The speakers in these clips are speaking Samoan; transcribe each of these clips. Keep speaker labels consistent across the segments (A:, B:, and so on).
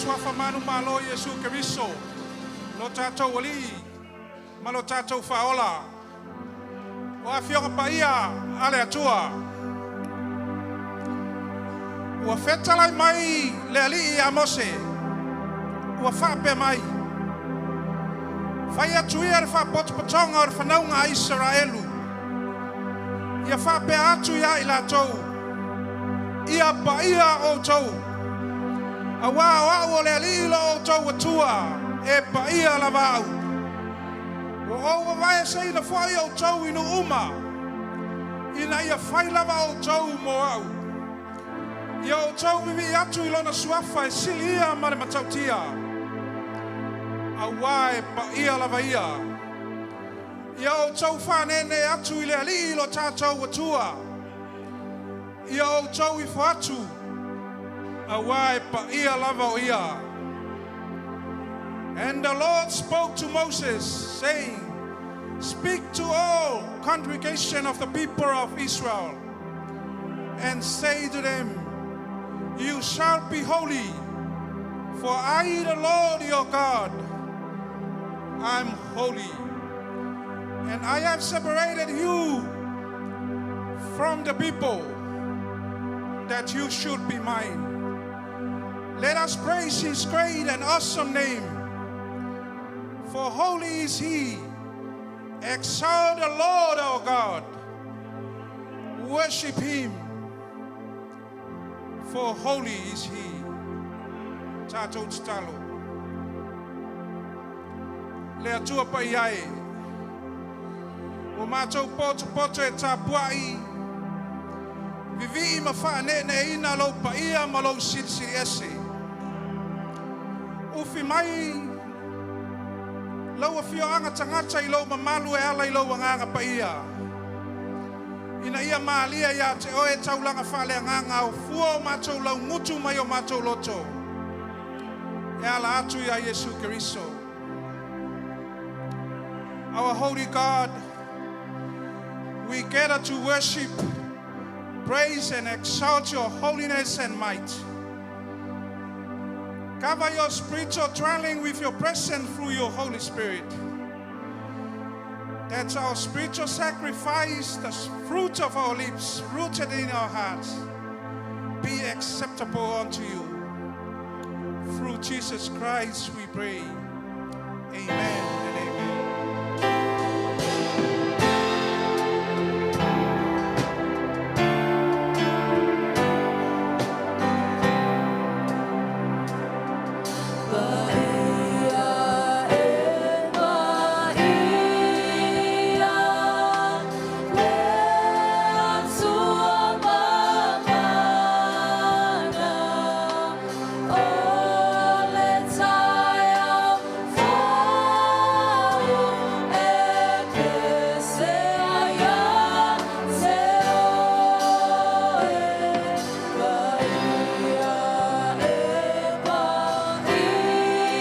A: Suafa manumalo o Iesu Keriso, lo tatou Alii ma lo tatou Faaola. O Afioga Paia a le Atua, ua fetalai mai le Alii ia Mose, ua faapea mai, “Fai atu ia le faapotopotoga o le fanauga a Isaraelu, ia faapea atu ia i latou, ‘Ia paia outou, auā o au o le Alii lo outou Atua, e paia lava au. Ua ou vavaeeseina foi outou i nuu uma, ina ia fai lava outou mo au. Ia outou vivii atu i lona suafa e sili ia ma le matautia, auā e paia lava ia. Ia outou faaneenee atu i le Alii lo tatou Atua. Ia outou ifo atu, auā e paia lava o ia.” And the Lord spoke to Moses, saying, “Speak to all congregation of the people of Israel, and say to them, ‘You shall be holy, for I, the Lord your God, am holy. And I have separated you from the people, that you should be mine. Let us praise his great and awesome name, for holy is he. Exalt the Lord our God. Worship him, for holy is he.” Tatou tatalo. Le Atua paia e, ua matou potopoto e tapuai, vivii ma faaneeneeina lou paia ma lou silisili ese. Ufi mai lau afioaga tagata i lou mamalu e ala i lou agaga paia. Ina ia malia ia te oe taulaga faaleagaga o fua o matou laugutu mai o matou loto. E ala atu ia Iesu Keriso. Our holy God, we gather to worship, praise, and exalt your holiness and might. Cover your spiritual dwelling with your presence through your Holy Spirit. That's our spiritual sacrifice, the fruit of our lips, rooted in our hearts, be acceptable unto you. Through Jesus Christ we pray. Amen and amen.
B: Paia e paia, le Atua mamana, o le taeao fou e pese ai ia te oe. Paia e paia,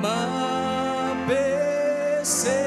C: Ma pese.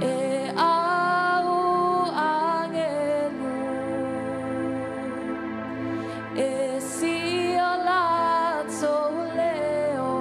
B: E au angelu E si o lato leo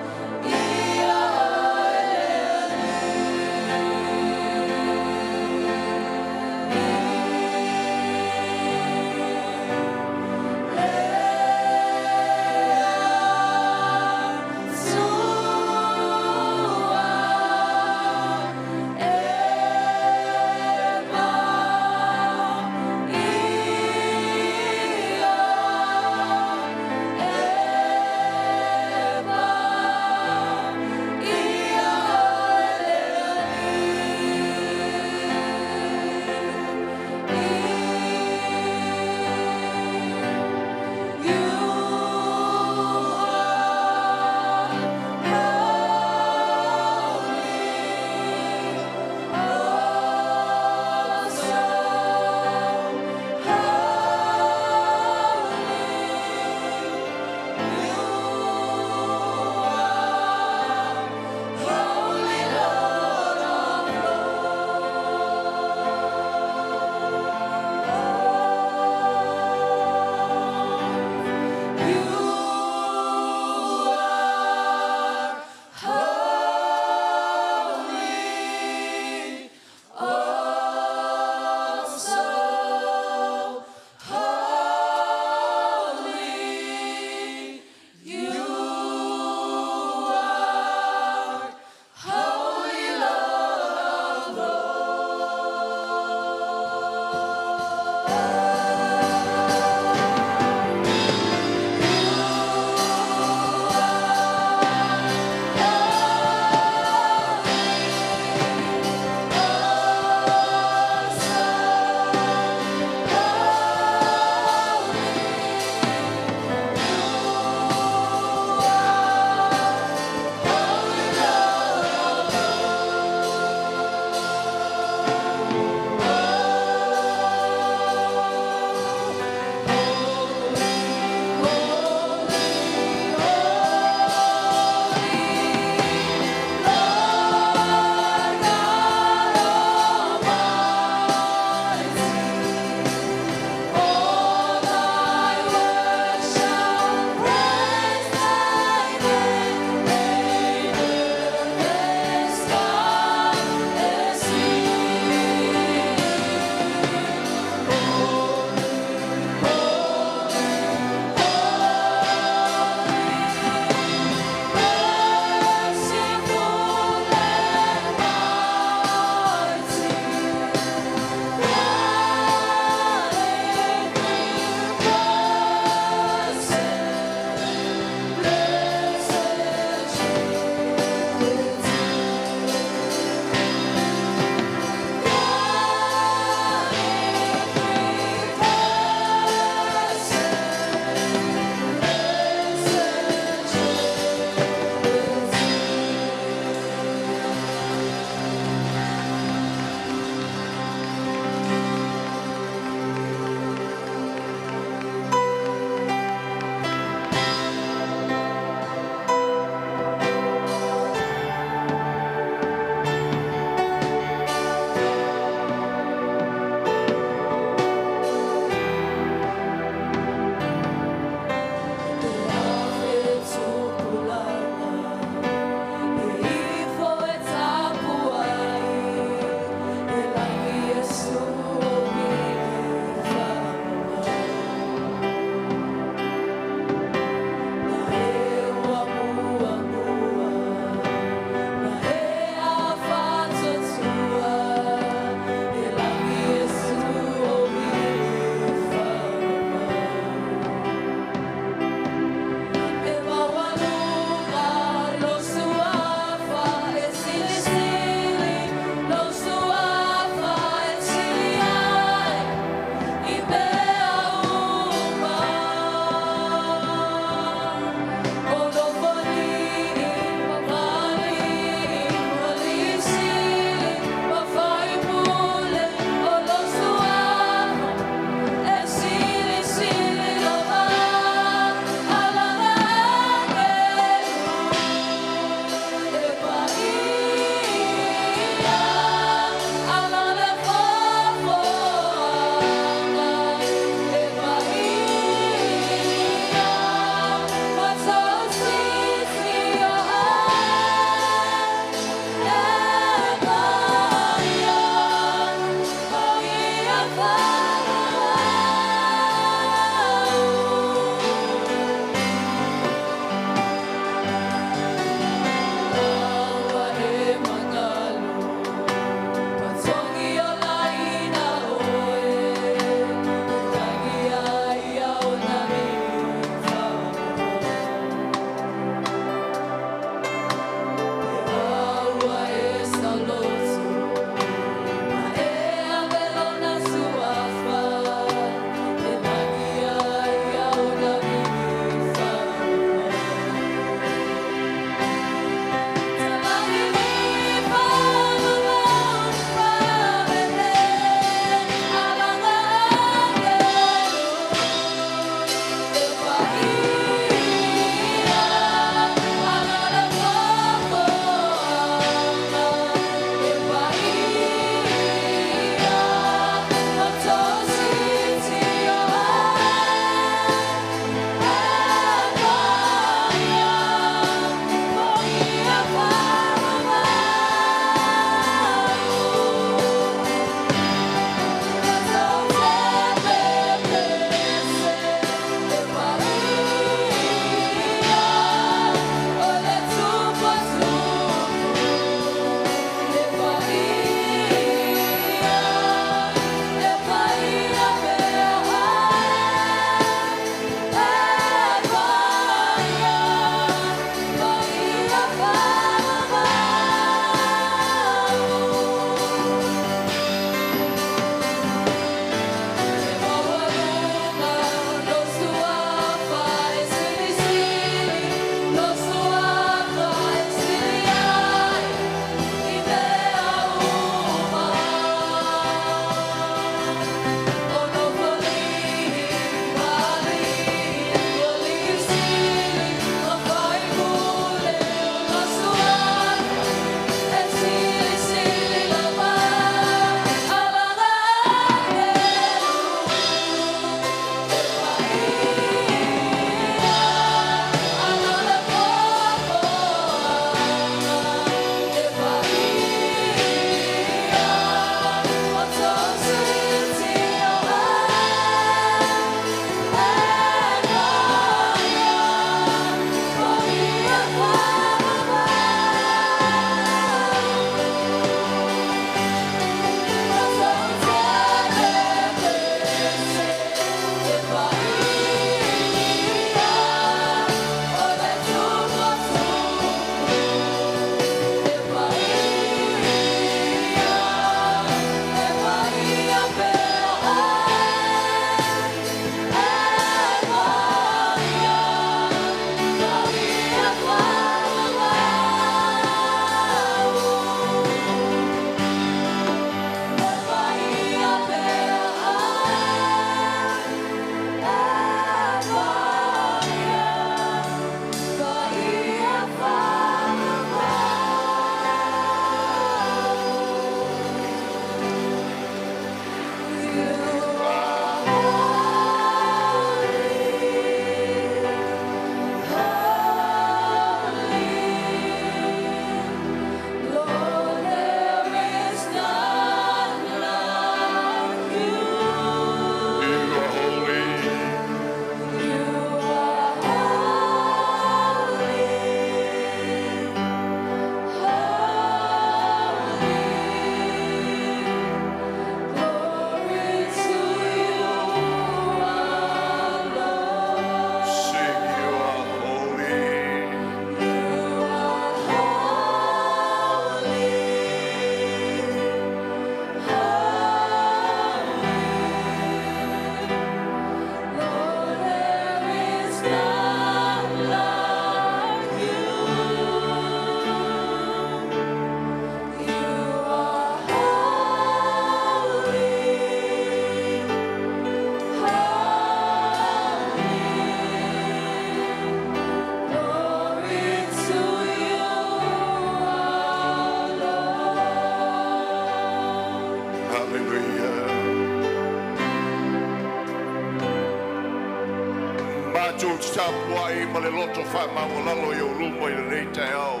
D: Matou te tapuai ma le loto faamaualalo i ou luma i lenei taeao,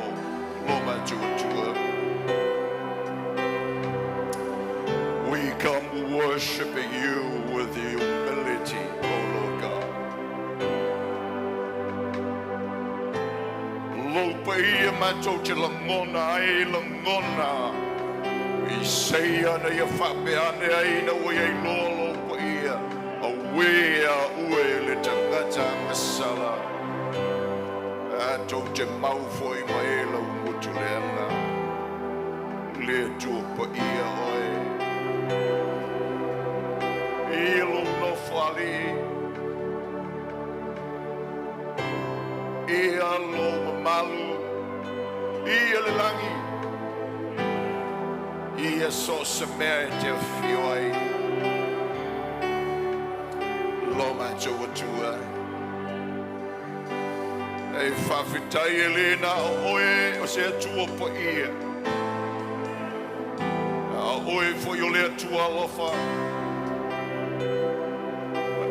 D: lo matou Atua. We come worshiping you with humility, O Lord God. Lou paia matou te lagona ai lagona i seia na ia faapea ane ai na ua iai loa lou paia auē a ue le tagata agasala atou te mau foi ma e lau gutu leaga le Atua paia oe i lou nofo alii ia lou mamalu ia le lagi ia so o se mea e te afio ai lo matou Atua e faafetai e lē na o oe o se Atua paia a oe foi o le Atua alofa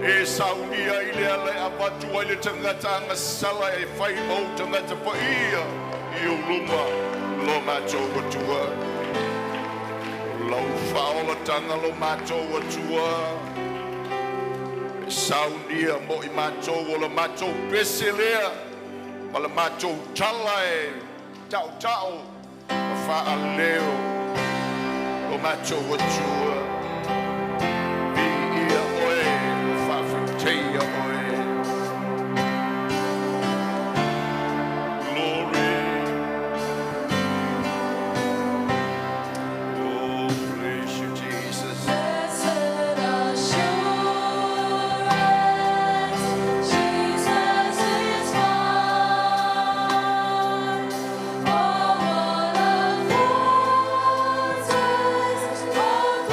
D: e saunia i le ala e avatu ai le tagata agasala e fai ma ou tagata paia i ou luma lo matou Atua lau faaolataga lo matou Atua e saunia mo i matou o le matou pese lea ma le matou tala e taotao ma faaleo lo matou Atua viia oe faafetaia oe. Glory. Oh, praise you, Jesus.
B: Blessed assurance, Jesus is mine. Oh, what a foretaste of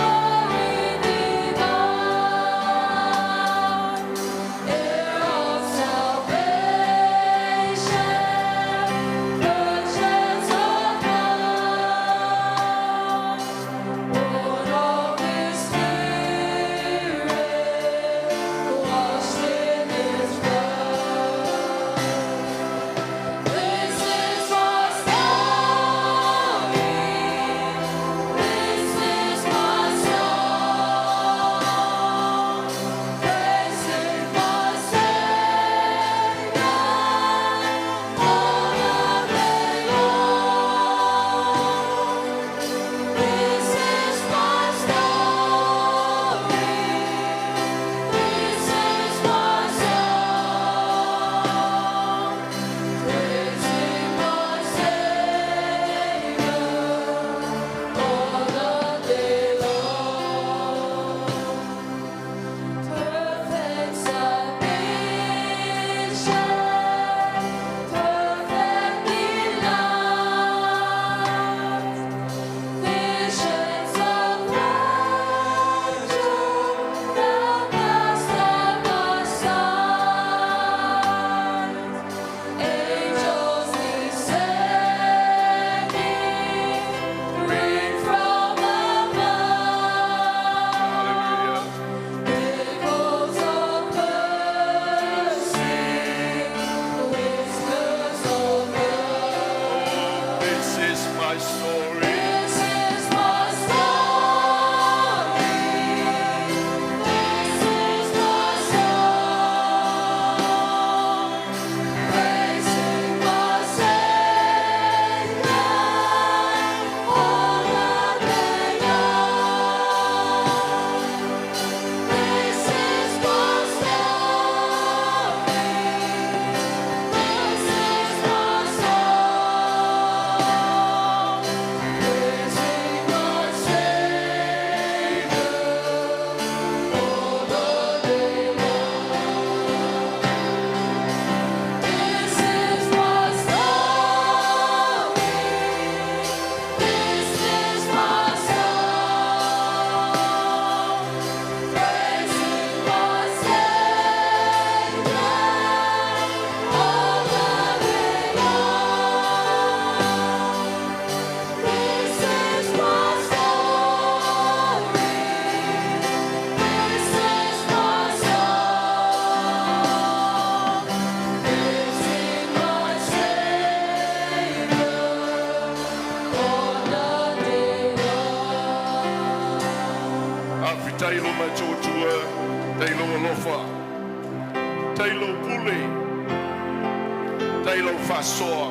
D: faasoa.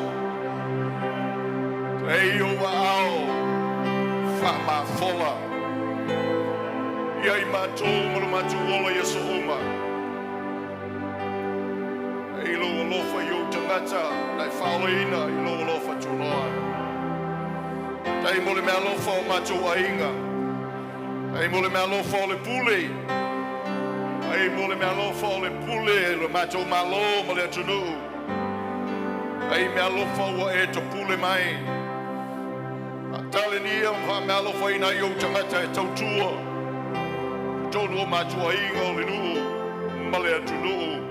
D: E i ou aao faamafola. Ia i matou ma lo matou ola i aso uma. E i lou alofa i ou tagata, na e faaolaina i lou alofa tunoa. Tai mo le meaalofa o matou aiga. Ai mo le meaalofa o le pule. Ai mo le meaalofa o le pule lo matou malo ma le atunuu. Ai meaalofa ua e topule mai. Talenia ma faameaalofaina ai ou tagata e tautua. Tonu o matou aiga o le nuu ma le atunuu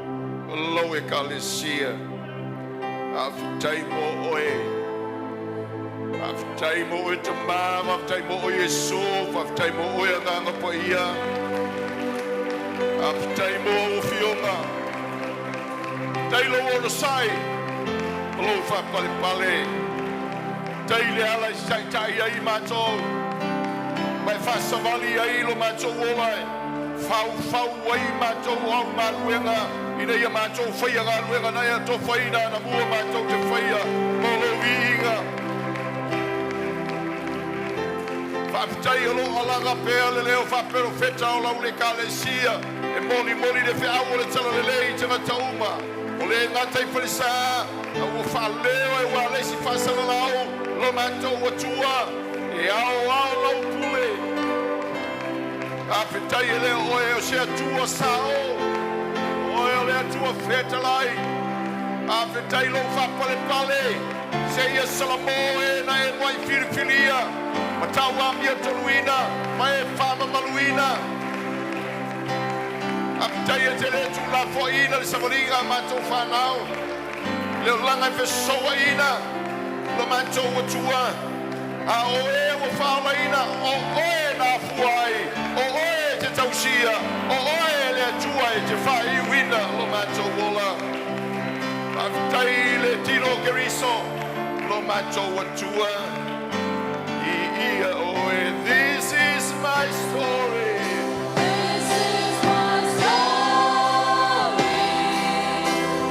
D: lau ekalesia. Faafetai mo oe. Faafetai mo oe Tama, faafetai mo oe Iesu, faafetai mo oe Agaga Paia. Faafetai mo au afioga. Tai lou onosai, o lou faapalepale. Tai le ala i taitai ai matou. Mai faasavali ai lo matou ola e faufau ai matou au galuega ina ia matou faia galuega na e atofaina na mua matou te faia mo lou viiga. Faafetai o loo alaga pea le leo faaperofeta o lau ekalesia e molimoli le feau o le talalelei i tagata uma. O le gata i falesa, a ua faaleo e ua alesi faasalalau lo matou Atua e ao ao lau pule. Faafetai e le oe o se Atua sao, oe o le Atua fetalai. Faafetai lou faapalepale se ia Salamo e na e muai filifilia ma tau amia toluina ma e faamamaluina. Faafetai e te le tuulafoaiina le savaliga a matou fanau le olaga e fesouaina lo matou Atua a o e ua faaolaina o oe na afua ai o oe e te tausia o oe le Atua e te faaiuina lo matou ola. Faafetai le tino o Keriso lo matou Atua i ia oe. This is my story.
B: This is my story.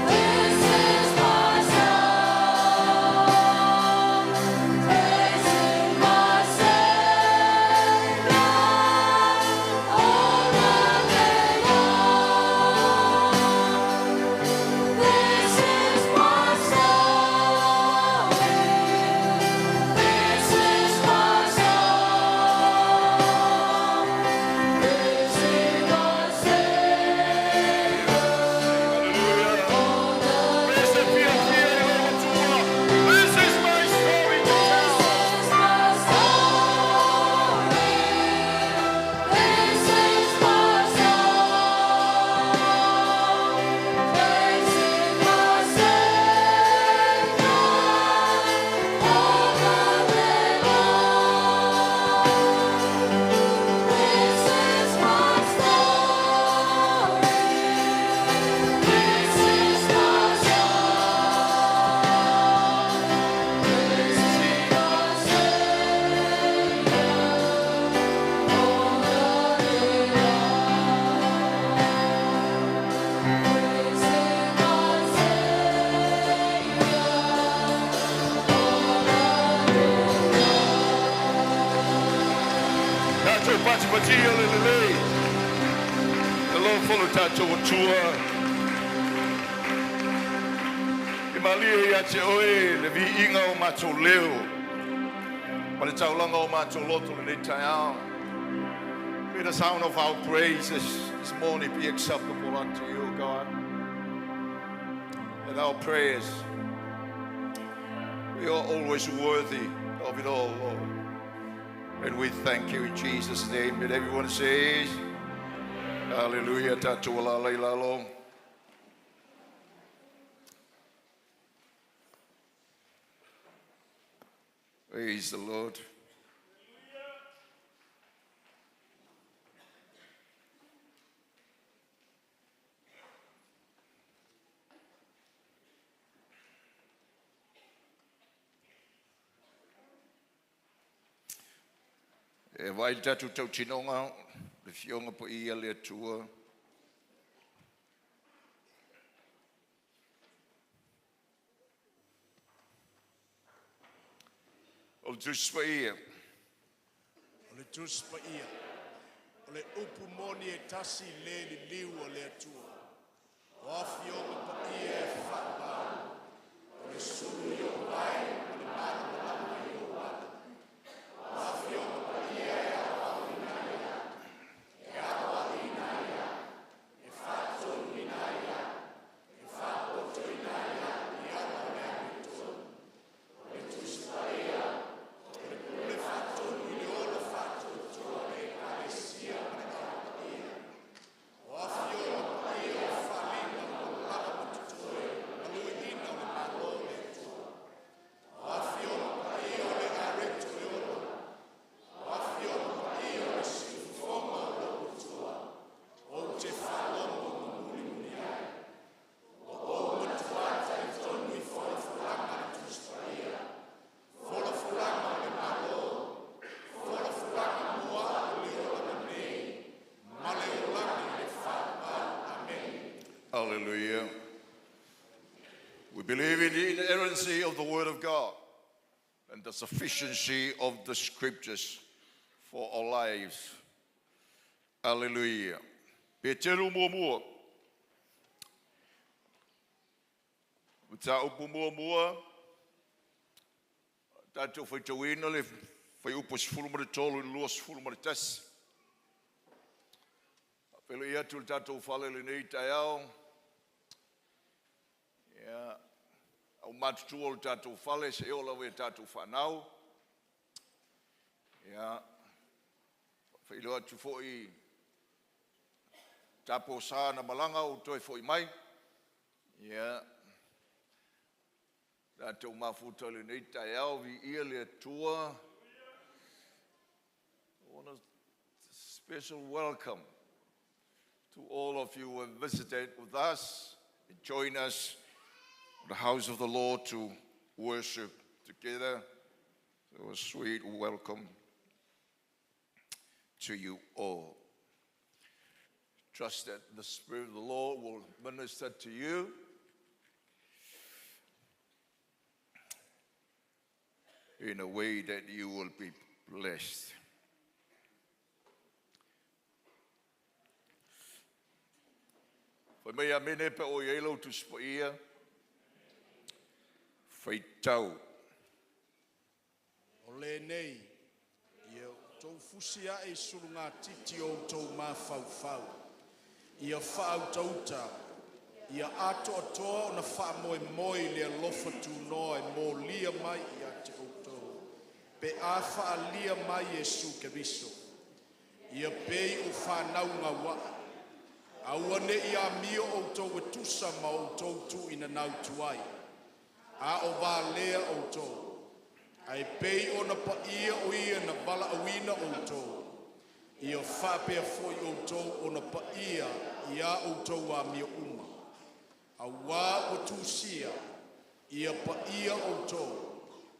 B: This is my song. Praising my Savior all the day long. This is my story. This is my song. Praising my Savior all the
D: This is This is my story to
B: This
D: tell.
B: is my story. This is my song. Praising my Savior all the day long. This is my story. This is my song. Praising my Savior all the day long. Praising my Savior all the day
D: Tatou patipatia le lelei. Alofa lo tatou Atua. E malie ia te oe le viiga o matou leo. Ma le taulaga o matou loto lenei taeao. May the sound of our praises this morning be acceptable unto you, God. And our prayers, we are always worthy of it all, Lord. And we thank you in Jesus' name. And everyone says, Hallelujah. Tatou alaala i lalo. Praise the Lord. E vai le tatou tautinoga, le fioga po ia le Atua. Tusi Paia.
E: O le Tusi Paia, o le upu moni e tasi le liliu a le Atua. O Afioga Paia e faamau, o le sulu i ou vae ma le malamalama i ou ala. O Afioga Paia e aoaoina ai au, e aoaʻiina ai au, e faatonuina ai au, e faapotoina ai au i ala o le amiotonu. O le Tusi Paia, o le Pule Faatonu i le ola faatuatua o le Ekalesia ma le Au Paia. O Afioga Paia o faaaliga ua lava ma totoe ma luiina o le Malo o le Atua. O Afioga Paia o le areto e ola. O Afioga Paia o le siufofoga o lou Atua, ou te faalogo ma mulimuli ai. Ua ou matua talitonu i folafolaga a le Tusi Paia, folafolaga o le Malo, folafolaga mo au i le olaga nei ma le olaga i le faavavau. Amene.
D: Hallelujah. We believe in the inerrancy of the Word of God and the sufficiency of the Scriptures for our lives. Hallelujah. Peteru muamua. Mataupu muamua, tatou faitauina le fuaiupu 13 i le 21. Faafeiloai atu i le tatou fale i lenei taeao. Ia, aumatutua o le tatou fale, seia oo lava i a tatou fanau. Ia, faafeiloai atu foi i tapo sa na malaga ua toe foi mai. Ia, tatou mafuta i lenei taeao, viia le Atua. I want a special welcome to all of you who have visited with us and joined us in the house of the Lord to worship together. So a sweet welcome to you all. Trust that the Spirit of the Lord will minister to you in a way that you will be blessed. Fai mai amene pe o i ai lau Tusi Paia. Faitau.
E: O lenei, ia outou fusi ae i sulugatiti o outou mafaufau, ia faautauta, ia atoatoa ona faamoemoe i le alofa tunoa e molia mai ia te outou pe a faaalia mai Iesu Keriso. Ia pei o fanau gauaa, aua ne i amio outou e tusa ma outou tuuinanau tuai, a o valea outou. Ae pei ona paia o Ia na valaauina outou, ia faapea foi outou ona paia i a outou amio uma. Auā ua tusia, “Ia paia outou,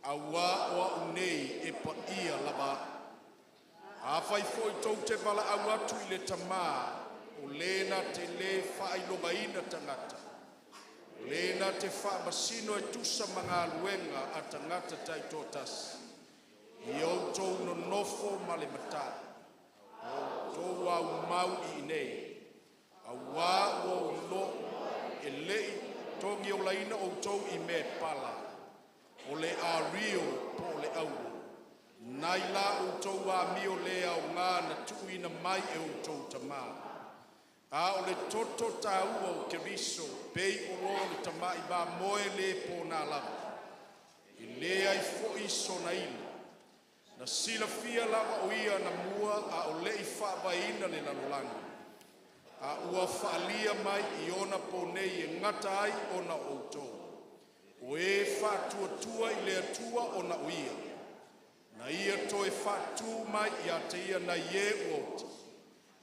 E: auā o a'u nei e paia lava a'u.” Afai foi tou te valaau atu i le Tamā, o Le na te le faailogaina tagata, o Le na te faamasino e tusa ma galuega a tagata taitoatasi, ia outou nonofo ma le matai, o outou aumau iinei, auā ua ou iloa e le i togiolaina outou i mea e pala, o le ario po o le auro, nai la outou amio le aoga na tuuina mai e outou tamā, a o le toto taua o Keriso e pei o le tamai mamoe le pona lava, e leai foi sona ila. Na silafia lava o Ia anamua a o le i faavaeina le lalolagi, a ua faaalia mai i onaponei e gata ai ona o outou, o e faatuatua i le Atua ona o Ia, na Ia toe faatu mai ia te Ia nai e ua oti,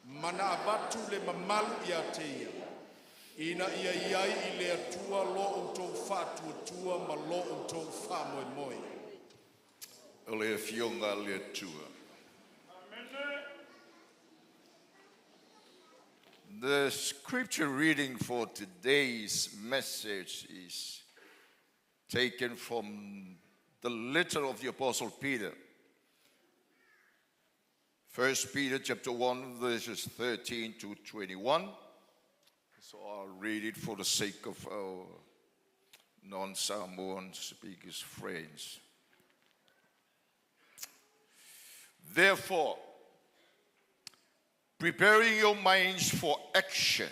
E: ma na avatu le mamalu ia te Ia, ina ia i ai i le Atua lo outou faatuatua ma lo outou faamoemoe.
D: O le Afioga a le Atua. The scripture reading for today's message is taken from the letter of the Apostle Peter. 1 Peter chapter 1, verses 13 to 21. So I'll read it for the sake of our non-Samoan speakers friends. Therefore, preparing your minds for action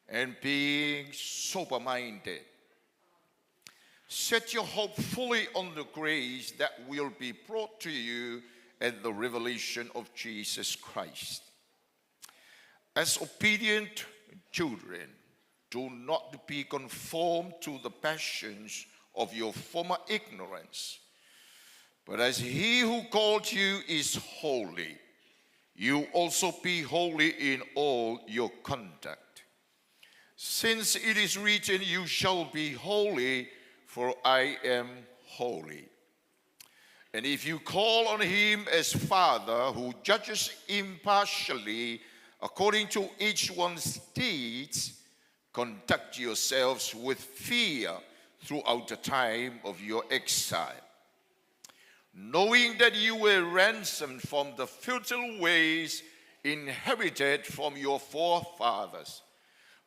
D: and being sober-minded, set your hope fully on the grace that will be brought to you at the revelation of Jesus Christ. As obedient children, do not be conformed to the passions of your former ignorance. But as he who called you is holy, you also be holy in all your conduct. Since it is written, you shall be holy, for I am holy. And if you call on him as Father, who judges impartially according to each one's deeds, conduct yourselves with fear throughout the time of your exile, knowing that you were ransomed from the futile ways inherited from your forefathers,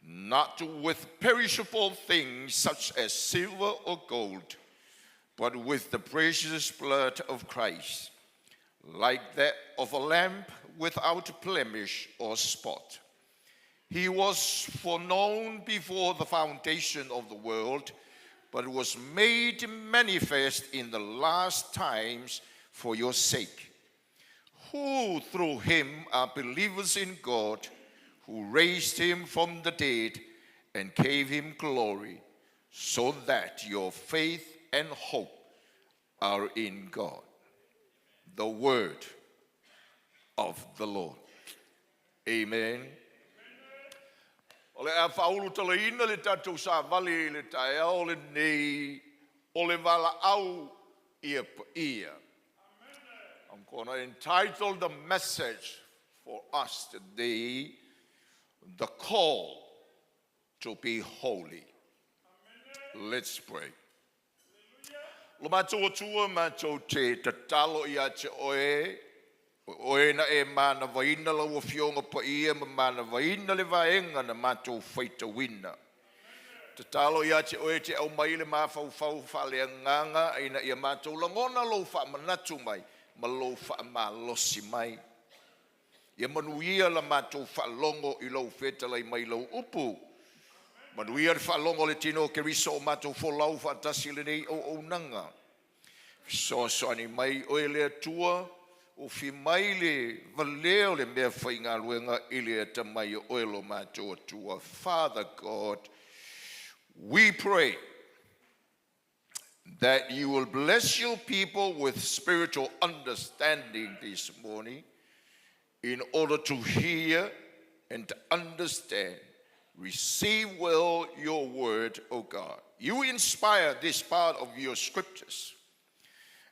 D: not with perishable things such as silver or gold, but with the precious blood of Christ, like that of a lamb without blemish or spot. He was foreknown before the foundation of the world, but was made manifest in the last times for your sake, who through him are believers in God, who raised him from the dead and gave him glory, so that your faith and hope are in God. The word of the Lord. Amen. O le a faaulutalaina le tatou savali i le taeao lenei o le valaau ia paia. I'm going to entitle the message for us today, The Call to be Holy. Let's pray. Lo matou Atua, matou te tatalo ia te oe, o oe na e manavaina lau afioga paia ma manavaina le vaega na matou faitauina. Tatalo ia te oe te aumai le mafaufau faaleagaga ina ia matou lagona lou faamanatu mai ma lou faamalosi mai. Ia manuia la matou faalogo i lou fetalai mai lau upu. Manuia le faalogo le tino o Keriso o matou folau faatasi lenei auaunaga. Fesoasoani mai oe le Atua, ofi mai le valea o le mea faigaluega i le atamai o oe lo matou Atua. Father God, we pray that you will bless your people with spiritual understanding this morning in order to hear and to understand. Receive well your word, O God. You inspire this part of your scriptures,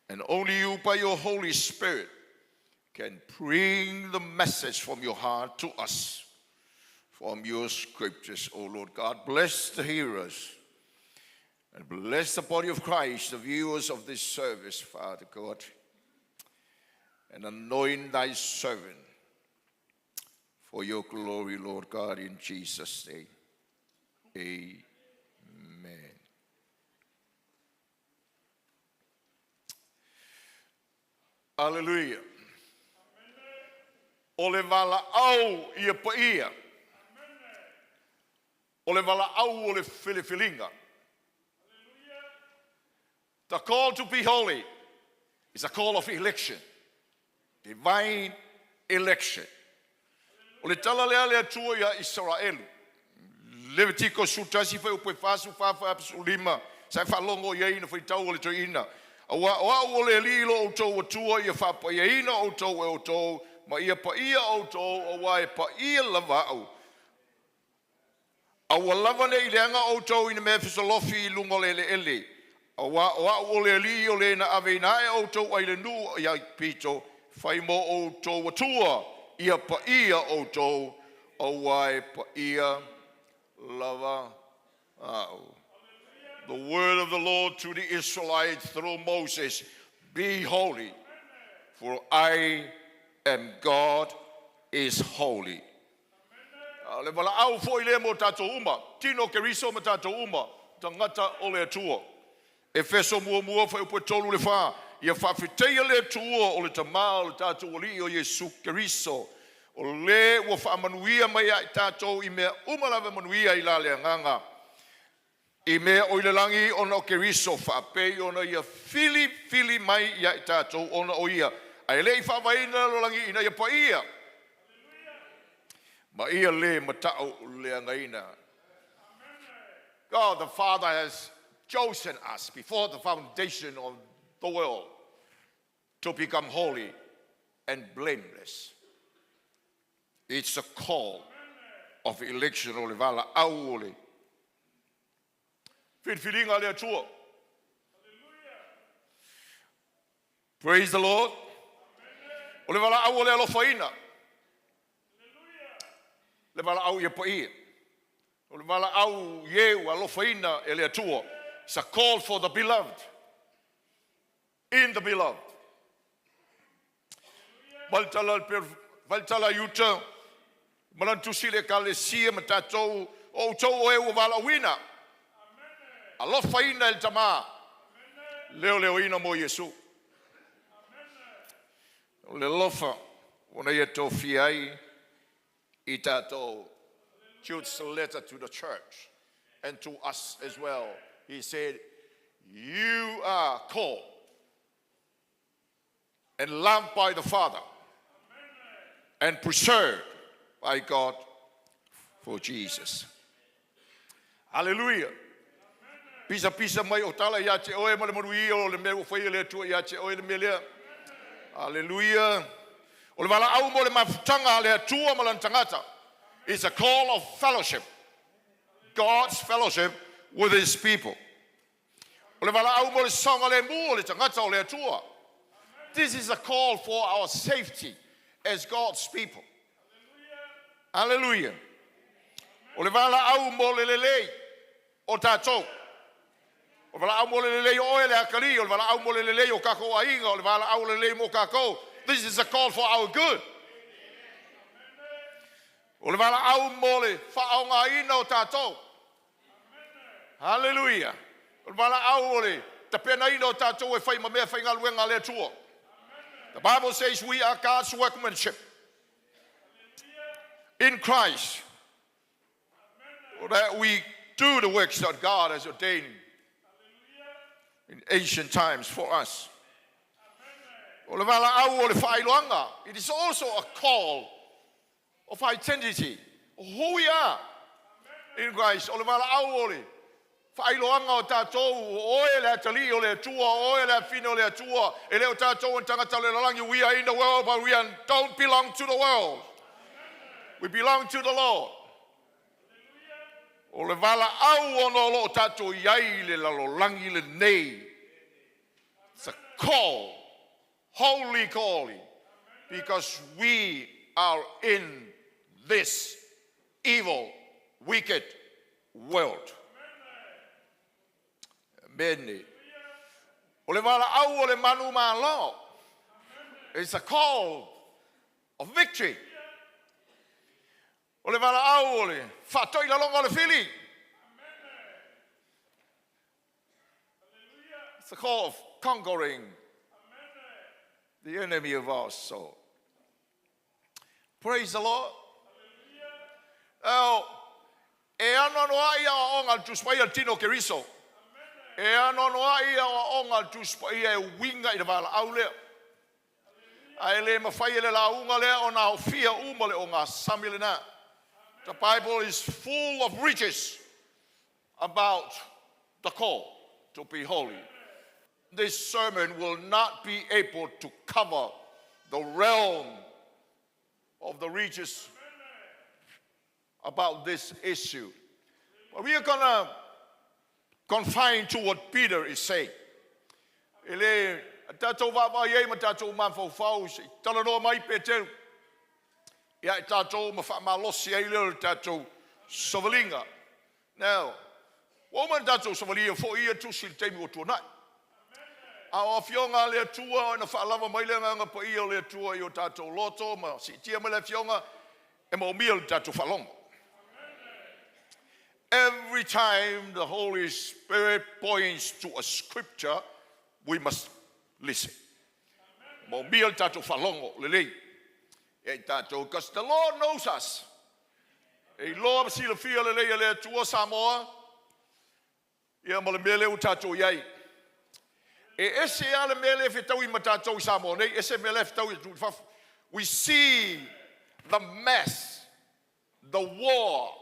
D: and only you by your Holy Spirit can bring the message from your heart to us from your scriptures, O Lord God. Bless the hearers and bless the body of Christ, the viewers of this service, Father God, and anoint thy servant for your glory, Lord God, in Jesus' name. Amen. Hallelujah. O le valaau ia paia. O le valaau o le filifiliga. The call to be holy is a call of election. Divine election. O le tala lea a le Atua iā Isaraelu. Levitiko 11 fuaiupu e 44 45, sa e faalogo i ai ina faitau a le toeaina, Aua o au o le Alii lo outou Atua, ia faapaiaina outou e outou, ma ia paia outou, aua e paia lava au. Aua lava ne i leaga outou i na mea fesolofi i luga o le eleele, aua o au o le Alii o le na aveina ae outou ai le nuu i Aikupito, fai mo outou Atua, ia paia outou, aua e paia lava au. The word of the Lord to the Israelites through Moses, be holy, for I am God is holy. A o le valaau foi lea mo tatou uma, tino Keriso ma tatou uma, tagata o le Atua. Efeso muamua fuaiupu e 3 i le 4, Ia faafetaia le Atua o le Tama o le tatou Alii o Iesu Keriso, o le ua faamanuia mai ia i tatou i mea uma lava e manuia ai la le agaga, i mea o i le lagi ona o Keriso, faapei ona ia filifili mai ia i tatou ona o ia, ae le i faavaeina le lalolagi ina ia paia ma ia lē matauleagaina. God the Father has chosen us before the foundation of the world to become holy and blameless. It's a call of election o le valaau o le filifiliga a le Atua. Praise the Lord. O le valaau o le alofaina. Le valaau ia paia. O le valaau i e ua alofaina e le Atua. It's a call for the beloved. In the beloved. Vai le tala a Iuta, ma lana tusi i le Ekalesia ma tatou, O outou o e ua valaauina, alofaina e le Tama, leoleoina mo Iesu. O le alofa ua ia tofia ai i tatou. Jude's letter to the church and to us as well. He said, You are called and loved by the Father and preserved by God for Jesus. Hallelujah. Pisa pisa mai o tala ia te oe ma le manuia o le mea ua faia le Atua ia te oe le mea lea. Hallelujah. O le valaau mo le mafutaga a le Atua ma lana tagata. It's a call of fellowship. God's fellowship with his people. O le valaau mo le saogalemu o le tagata o le Atua. This is a call for our safety as God's people. Hallelujah. O le valaau mo le lelei o tatou. O le valaau mo le lelei o oe le atalii, o le valaau mo le lelei o kakou aiga, o le valaau o le lelei mo kakou. This is a call for our good. O le valaau mo le faaaogaina o tatou. Hallelujah. O le valaau o le tapenaina o tatou e fai ma mea faigaluega a le Atua. The Bible says we are God's workmanship in Christ, that we do the works that God has ordained in ancient times for us. O le valaau o le faailoaga. It is also a call of identity, who we are in Christ. O le valaau o le faailoaga o tatou, o oe le atalii o le Atua, o oe le afafine o le Atua, e le o tatou o ni tagata o le lalolagi. We are in the world, but we are, don't belong to the world. We belong to the Lord. O le valaau ona o lo o tatou i ai i le lalolagi lenei. It's a call, holy calling, because we are in this evil, wicked world. Amen. O le valaau o le manumalo. It's a call of victory. O le valaau o le faatoilaloga o le fili. It's a call of conquering the enemy of our soul. Praise the Lord. Now, e anoanoai aoaoga a le Tusi Paia i le tino o Keriso. E anoanoai aoaoga a le Tusi Paia e uiga i le valaau lea. Ae le mafai e le lauga lea ona aofia uma le ogasami lena. The Bible is full of riches about the call to be holy. This sermon will not be able to cover the realm of the riches about this issue. But we are going to confine to what Peter is saying. E le tatou vaavaai ai ma tatou mafaufau se i talanoa mai Peteru ia i tatou ma faamalosi ai lea o le tatou savaliga. Now, Ua uma ona tatou savalia foi ia tusi i le taimi ua tuanai. A o Afioga a le Atua ina faalava mai le Agaga Paia o le Atua i o tatou loto ma siitia mai le Afioga e maomia le tatou faalogo. Every time the Holy Spirit points to a scripture, we must listen. Maomia le tatou faalogo lelei. E tatou, because the Lord knows us. E iloa ma silafia lelei e le Atua Samoa, ia ma le mea lea ua tatou i ai. E ese lava le mea lea e fetaui ma tatou i Samoa nei, ese mea lea e fetaui atu i fafo. We see the mess, the war,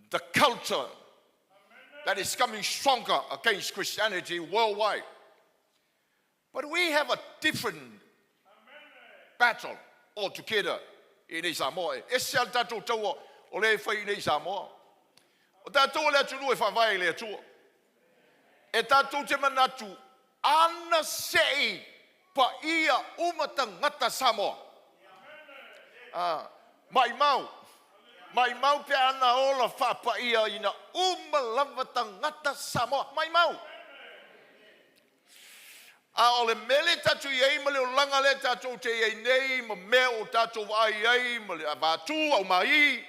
D: the culture that is coming stronger against Christianity worldwide. But we have a different battle altogether i nei Samoa. E ese lava le tatou taua o lea e fai i nei Samoa. O tatou o le atunuu e faavae i le Atua. E tatou te manatu ana se i paia uma tagata Samoa. Ah, maimau, maimau pe ana ola faapaia ina uma lava tagata Samoa. Maimau. A o le mea lea tatou i ai ma le olaga lea tatou te i ai nei ma mea o tatou vaai ai ma le avatu au mai,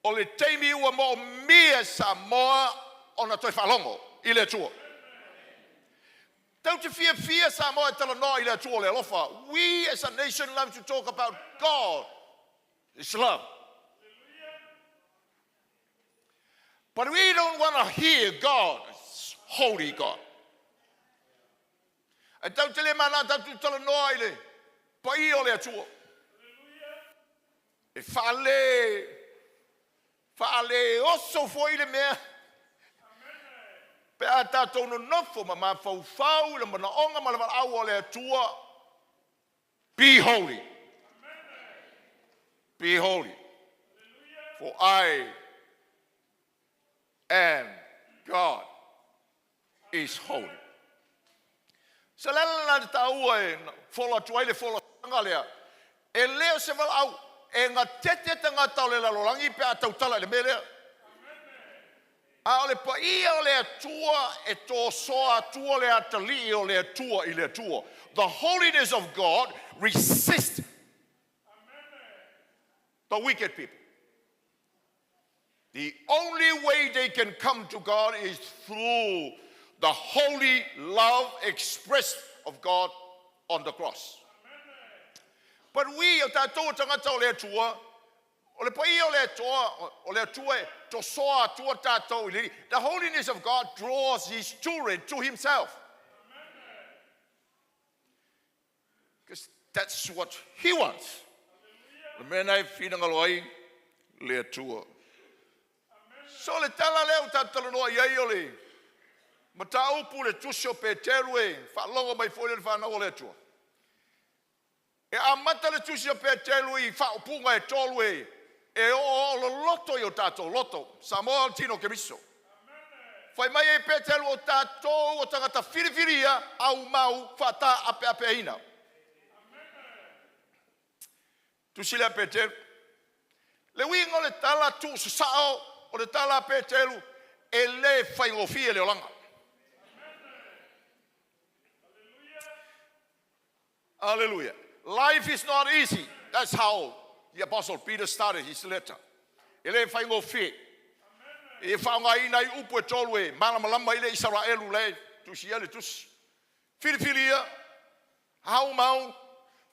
D: o le taimi ua moomia e Samoa ona toe faalogo i le Atua. Tau te fiafia Samoa e talanoa i le Atua o le alofa. We as a nation love to talk about God is love. But we don't want to hear God, holy God. E tau te le mana tatou talanoa i le paia o le Atua. E faale faale oso foi le mea pe a tatou nonofo ma mafaufau i le manaoga ma le valaau o le Atua. Be holy. Be holy. For I am God is holy. Se le ala lena te taua e folo atu ai le folasaga lea, e le o se valaau e gatete tagata o le lalolagi pe a tautala i le mea lea. A o le paia o le Atua e tosoa atua le atalii o le Atua i le Atua. The holiness of God resists the wicked people. The only way they can come to God is through the holy love expressed of God on the cross. But we, o tatou o tagata o le Atua, o le paia o le Atua, o le Atua e tosoa atua tatou i le The holiness of God draws his children to himself. Because that's what he wants. Le mea na e finagalo ai le Atua. So le tala lea ua tatou talanoa i ai o le mataupu le tusi o Peteru e faalogo mai foi le whanau o le Atua. E amata le tusi o Peteru i faaupuga e tolu e e o o loloto i o tatou loto. Samoa o tino Keriso. Fai mai e Peteru o tatou o tagata filifilia au mau whata ape ape aina. Tusi lea Peteru. Le uiga o le tala tuusasao o le tala a Peteru e le faigofie le olaga. Hallelujah. Life is not easy. That's how the Apostle Peter started his letter. E le faigofie. E faaaogaina ai upu e tolu e malamalama i le Isaraelu le tusi ia le tusi. Filifilia, hau mau,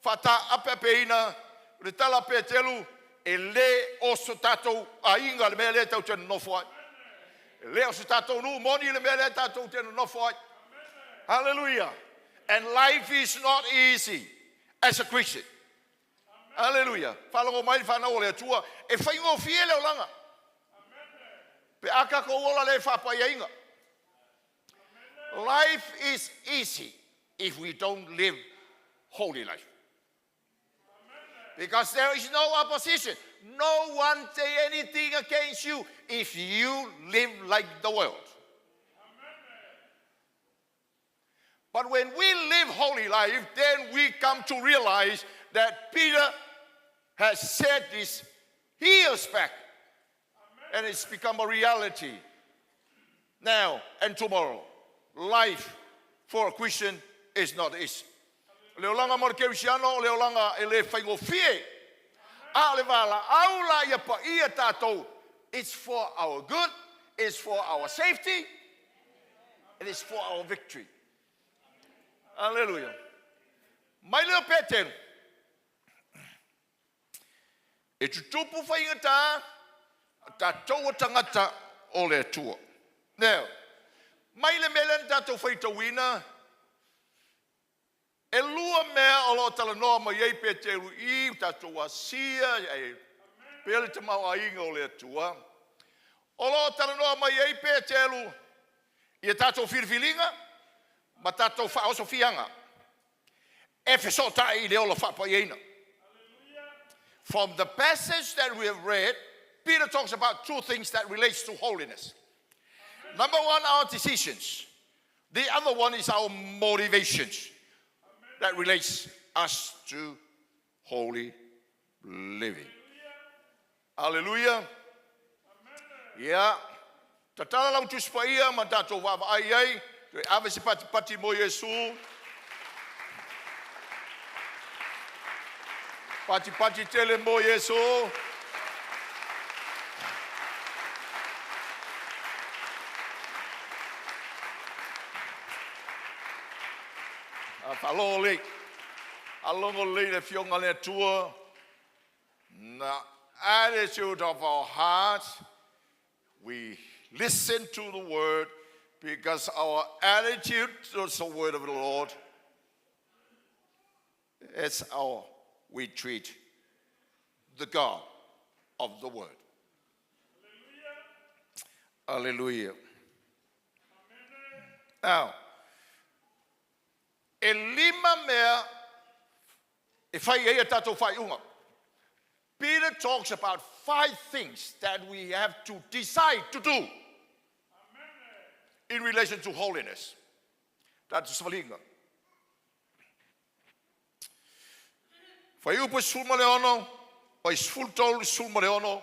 D: faataapeapeina, o le tala a Peteru, e le o so tatou aiga le mea lea tatou te nonofo ai. E le o so tatou nuu moni le mea lea tatou te nonofo ai. Hallelujah. And life is not easy as a Christian. Hallelujah. Faalogo mai le whanau o le Atua, e faigofie le olaga. Pe a tatou ola le faapaiaina. Life is easy if we don't live holy life. Because there is no opposition. No one say anything against you if you live like the world. But when we live holy life, then we come to realize that Peter has said this years back. And it's become a reality now and tomorrow. Life for a Christian is not easy. O le olaga mo le kerisiano o le olaga e le faigofie. A o le valaau la ia paia tatou, it's for our good, it's for our safety, and it's for our victory. Aleluia. Mai lea o Peteru, e tutupu faigata tatou o tagata o le Atua. Now, mai le mea lea na tatou faitauina, e lua mea o lo o talanoa mai ai Peteru i tatou asia e pea le tamaoaiga o le Atua. O lo o talanoa mai ai Peteru i tatou filifiliga ma tatou faaosofiaga e fesootai i le ola faapaiaina. From the passage that we have read, Peter talks about two things that relates to holiness. Number one, our decisions. The other one is our motivations that relates us to holy living. Hallelujah. Ia, tatala lau Tusi Paia ma tatou vaavaai ai, toe ave se patipati mo Iesu. Patipati tele mo Iesu. A faalogo lelei, faalogo lelei le Afioga a le Atua. The attitude of our hearts, we listen to the word because our attitude towards the word of the Lord, it's how we treat the God of the word. Hallelujah. Now, e lima mea e fai ai a tatou faaiuga. Peter talks about five things that we have to decide to do in relation to holiness. Tatou savaliga. Fuaiupu e 16, oi 13 16,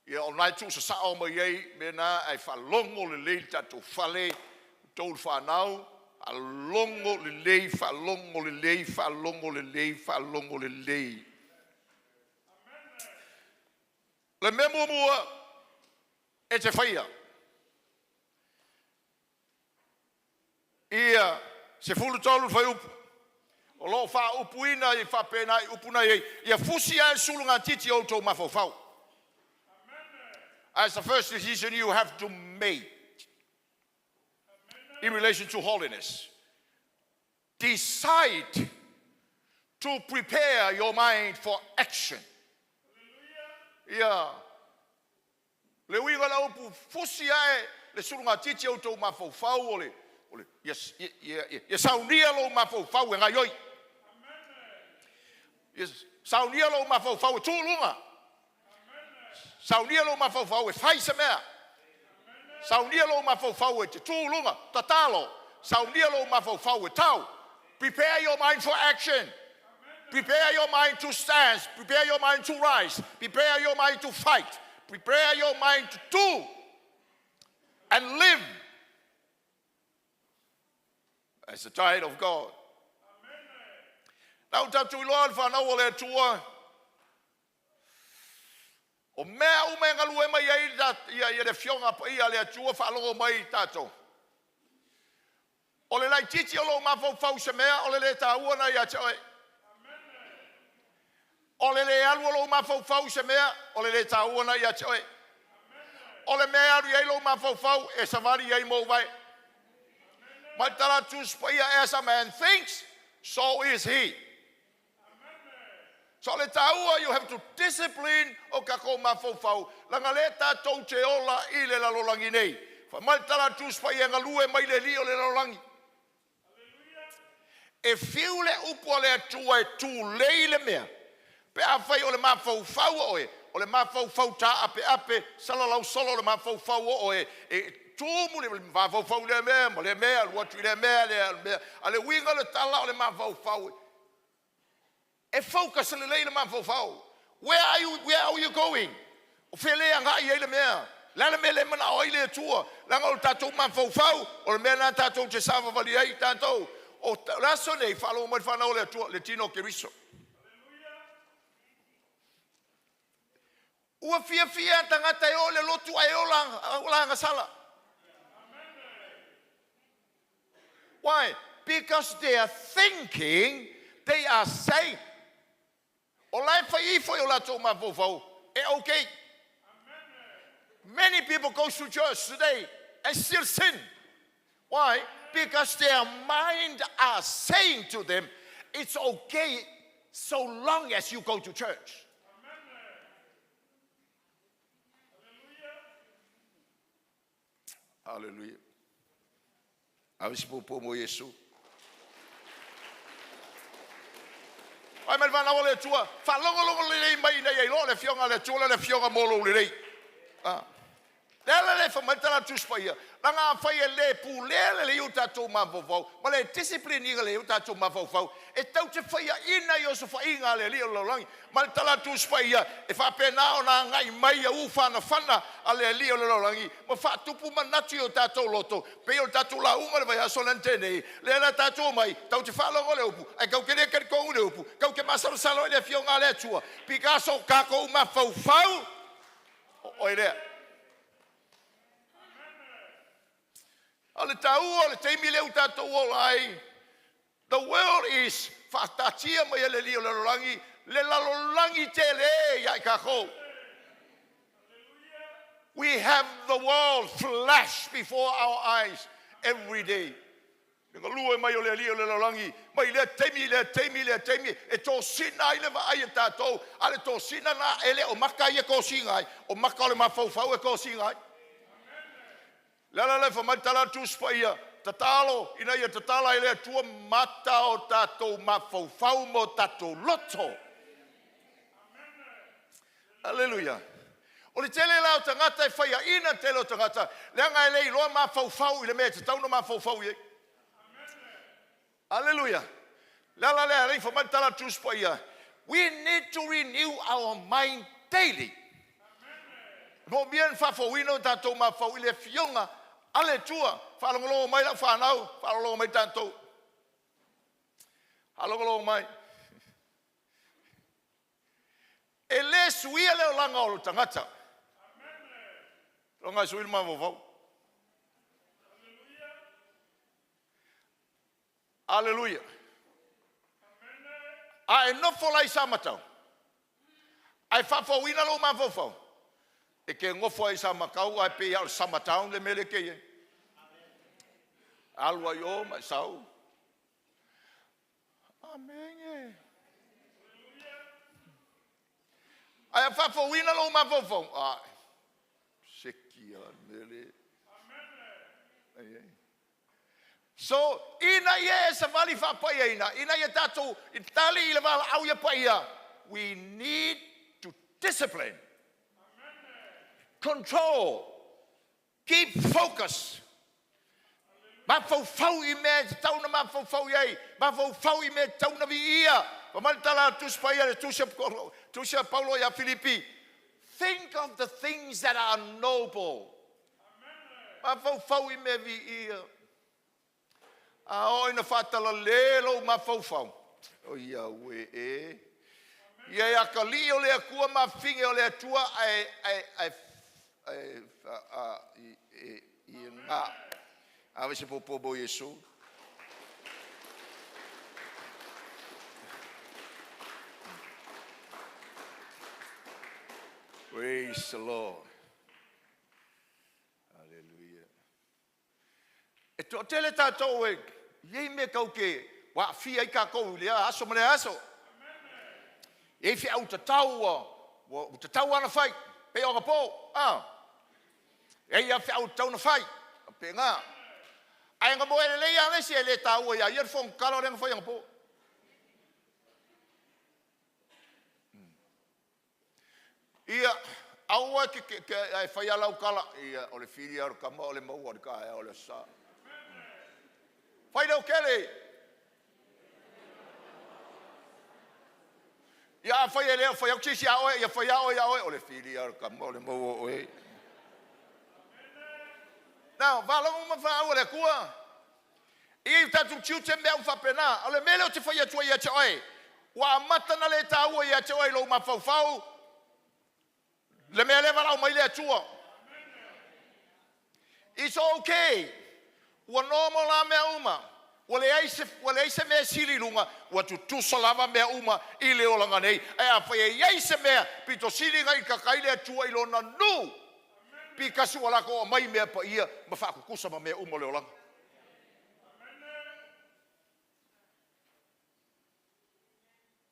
D: ia o nai tuusasao mai ai mea na ae faalogo lelei le tatou fale, outou le fanau, faalogo lelei, faalogo lelei, faalogo lelei, faalogo lelei. Le mea muamua e te faia, ia 13 le fuaiupu, o lo o faaupuina i faapena i upu na i ai, ia fusi ae le sulugatiti o outou mafaufau. As the first decision you have to make in relation to holiness, decide to prepare your mind for action. Ia, le uiga o le upu fusi ae le sulugatiti o outou mafaufau o le, o le, ia, ia, ia, ia saunia lou mafaufau e gaioi. Ia saunia lou mafaufau e tu luga. Saunia lou mafaufau e fai se mea. Saunia lou mafaufau e te tu luga, tatalo. Saunia lou mafaufau e tau. Prepare your mind for action. Prepare your mind to stand. Prepare your mind to rise. Prepare your mind to fight. Prepare your mind to do and live as a child of God. Na o tatou iloa le fanau o le Atua, o mea uma e galue mai ai ia, ia le afioga paia a le Atua faalogo mai i tatou. O le laitiiti o lou mafaufau i se mea, o le le taua na ia te oe. O le le alu o lou mafaufau i se mea, o le le taua na ia te oe. O le mea e alu i ai lou mafaufau, e savali i ai mou vae. Mai tala Tusi Paia, as a man thinks, so is he. So le taua, you have to discipline o tatou mafaufau, laga lea tatou te ola i le lalolagi nei. Fai mai le tala a le Tusi Paia, e galue mai le alii o le lalolagi. E fiu le upu a le Atua e tulei le mea, pe afai o le mafaufau o oe, o le mafaufau taapeape, salalau solo le mafaufau o oe, e tumu le mafaufau i lea mea ma lea mea, alu atu i lea mea, lea mea. A le uiga o le tala o le mafaufau, e focus lelei le mafaufau. Where are you going? O fea lea e agai i ai le mea? O le a le mea lea e manao ai le Atua? Leaga o le tatou mafaufau, o le mea lena tatou te savavali ai tatou. O le aso nei, faalogo mai le fanau a le Atua, le tino o Keriso. Ua fiafia tagata e o i le lotu ae ola ola agasala. Why? Because they are thinking, they are saying, o la e fai ifo i o latou mafaufau, e okay. Many people go to church today and still sin. Why? Because their mind are saying to them, it's okay so long as you go to church. Hallelujah. Ave se puupuu mo Iesu. Ai mai le fanau a le Atua, faalogologo lelei mai ina ia iloa le Afioga a le Atua le le Afioga mo lou lelei. Ah. Le ala lea e fai mai le tala a le Tusi Paia, leaga afai e le pulea lelei o tatou mafaufau ma le discipline ina lelei o tatou mafaufau, e tau te faiaina i osofaiga a le Alii o le lalolagi. Ma le tala a le Tusi Paia, e faapena ona agai mai ia ufanafana a le Alii o le lalolagi ma faatupu manatu i o tatou loto, pei o le tatou lauga i le vaiaso lea na tea nei, lea la tatou omai, tatou te faalogo i le upu, ae tatou te le talitonu i le upu, tatou te masalosalo i le Afioga a le Atua, because o tatou mafaufau, o oe lea. A o le taua o le taimi lea ua tatou ola ai, the world is faataatia mai e le alii o le lalolagi, le lalolagi tele ia i tatou. We have the world flash before our eyes every day. Le galue mai o le alii o le lalolagi, mai lea taimi i lea taimi i lea taimi, e tosina ai le vaai a tatou, a le tosina lena e le o maka ia e tosina ai, o maka o le mafaufau e tosina ai. Le ala lea e fai mai le tala a le Tusi Paia, tatalo ina ia tatala e le Atua mata o tatou mafaufau ma o tatou loto. Aleluia. O le tele la o tagata e faiaina le tele o tagata, leaga e le iloa mafaufau i le mea e tatau ona mafaufau i ai. Aleluia. Le ala lea e fai mai le tala a le Tusi Paia, we need to renew our mind daily. E moomia le faafouina o tatou mafaufau i le Afioga a le Atua. Faalogologo mai lau fanau, faalogologo mai tatou. Faalogologo mai. E le suia le olaga o le tagata. Loga e sui le mafaufau. Aleluia. A e nofo la i Samatau, ae faafouina lou mafaufau, e ke gofo ai i Samatau ae pei lava o le Samatown le mea lea e te i ai. Alu ai o ma e sau. Amene. Ae a faafouina lou mafaufau, a seki a le mea lea. Ai, ai. So, ina ia e savali faapaiaina, ina ia tatou tali i le valaau ia paia, we need to discipline, control, keep focus. Mafaufau i mea e tatau ona mafaufau i ai, mafaufau i mea e tatau ona viia. Fai mai le tala a le Tusi Paia, le Tusi a Paulo ia Filipi, think of the things that are noble. Mafaufau i mea viia. A oo ina faatalale lou mafaufau, o ia ue e. Ia e akalii o le Atua ma fafine o le Atua ae, ae, ae, ae, a, i, e, i ngā. Ave se puupuu mo Iesu. Praise the Lord. Hallelujah. E toatele tatou e i ai mea tau te ua aafia ai tatou i lea aso ma lea aso. E i ai feau tatau ua, ua tatau lava ona fai, pei o anapo, a. E i ai lava feau tatau ona fai, faapena. Ae na moe lelei lava le isi e le taua ia ia le fono tatalo lea na fai anapo. Ia, aua e te, te, ae fai lava lau tala, ia, o le fili lava o le tama o le maua i le taeao o le Aso Sa. Fai leo tele! Ia afai e le o fai atu se isi ia oe, ia fai lava oe ia oe, o le fili lava o le tama o le maua o oe. Now, faalogo uma faaau a le Atua. E i ai o tatou tiute ma mea uma faapena. O le mea lea ou te fai atu ai ia te oe, ua amata ona le taua ia te oe i lou mafaufau le mea lea e valaau mai le Atua. It's okay. Ua normal lava mea uma. Ua leai se, ua leai se mea e sili i luga, ua tutusa lava mea uma i le olaga nei. Ae afai e i ai se mea pito sili na i kaka ai le Atua i Lona nuu, pikasi ua latou aumai mea paia ma faatutusa ma mea uma o le olaga.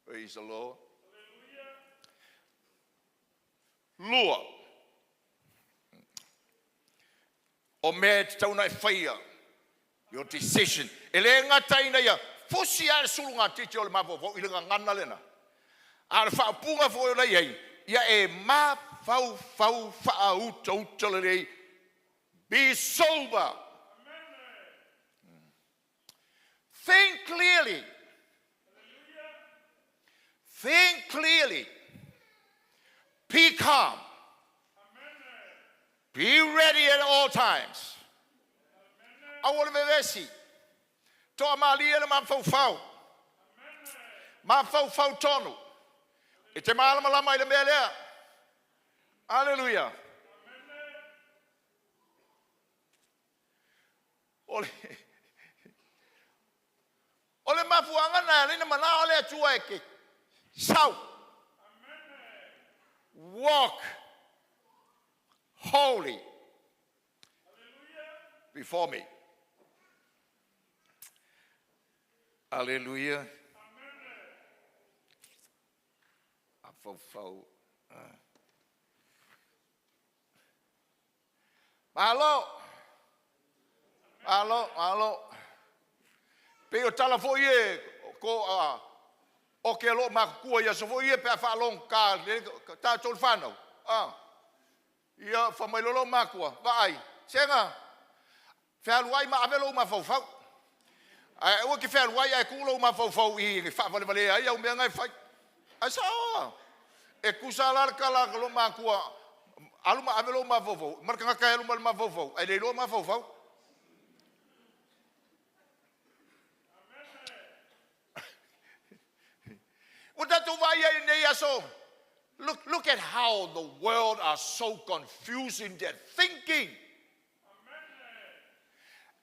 D: Praise the Lord. Lua, o mea e tatau ona e faia, your decision. E le gata ina ia fusi lava le sulugatiti o le mafaufau i le gagana lena, a o le faaupuga foi o la e i ai, ia e mafaufau faautauta lelei, be sober. Think clearly. Think clearly. Be calm. Be ready at all times. Aua le vevesi. Toamalie le mafaufau. Mafaufau tonu. E te malamalama i le mea lea. Aleluia. O le, o le mafuaaga na e ala ai ona manao le Atua e te sau. Walk holy before me. Aleluia. Afaufau. Malo! Malo, malo. Pei o tala foi ia ko a o ke aloa matutua i aso foi ia pe a faalogogata tatou le fanau. A ia fai mai loa lou matua, vaai, Sega, fealuai ma ave lou mafaufau. Ae aua e te fealuai ae tuu lou mafaufau i i faavalevalea ai au mea na e fai. Ae sao lava. E tusa la le tala a lou matua, alu ma ave lou mafaufau, ma le tagata e alu ma le mafaufau, ae le iloa mafaufau. Ua tatou vaai ai i lenei aso. Look, look at how the world are so confused in their thinking.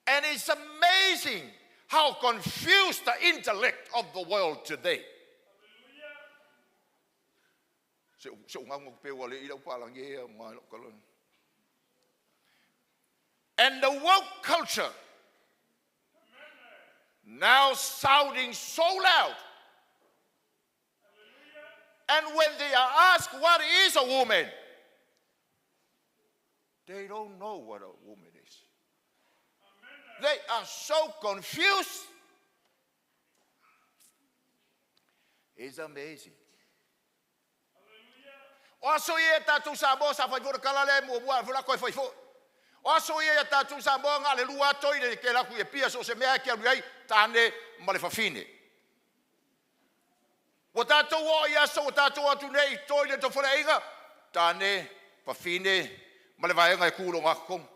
D: And it's amazing how confused the intellect of the world today. Se se And the woke culture now sounding so loud. And when they are asked what is a woman, they don't know what a woman is. They are so confused. It's amazing. O aso ia e tatou Samoa sa fai foi le tala lea e muamua ae foi la toe fai foi. O aso ia ia tatou Samoa na o le lua lava toi le ke alu atu i Apia so o se mea lava e te alu i ai, tane ma le fafine. Ua tatou oo i aso ua tatou o atu nei i toi le tofoleaiga, tane, fafine ma le vaega e tu i le ogatotonu.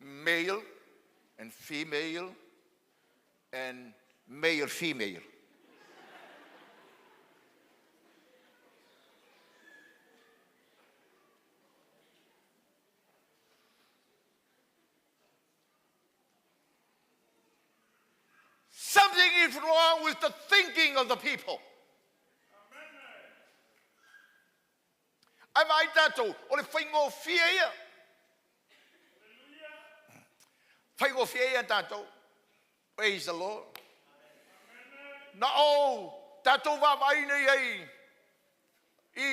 D: Male and female and male female. Something is wrong with the thinking of the people. Ae vaai tatou, o le faigofie ia. Faigofie ia tatou. Praise the Lord. Na ou tatou vaavaai nei ai i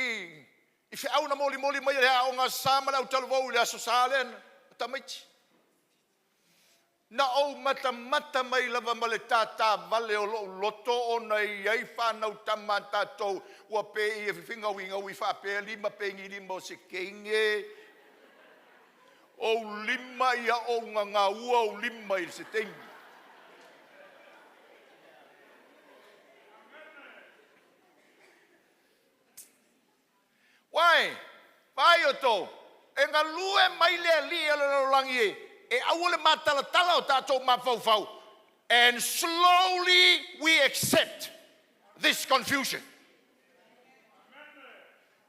D: i feau na molimoli mai e le Aoga Sa ma le Autalavou i le Aso Sa lea na tamaiti. Na ou matamata mai lava ma le tātāvale o lou loto ona e i ai fanau tama a tatou ua pei e fefegauigaui faapea lima pengi lima o se teine. Ou lima ia ou gagaua ou lima i se taimi. Why? Vai o tō. E galue mai le alii o le lalolagi e, e aua le matalatala o tātou mafaufau. And slowly we accept this confusion.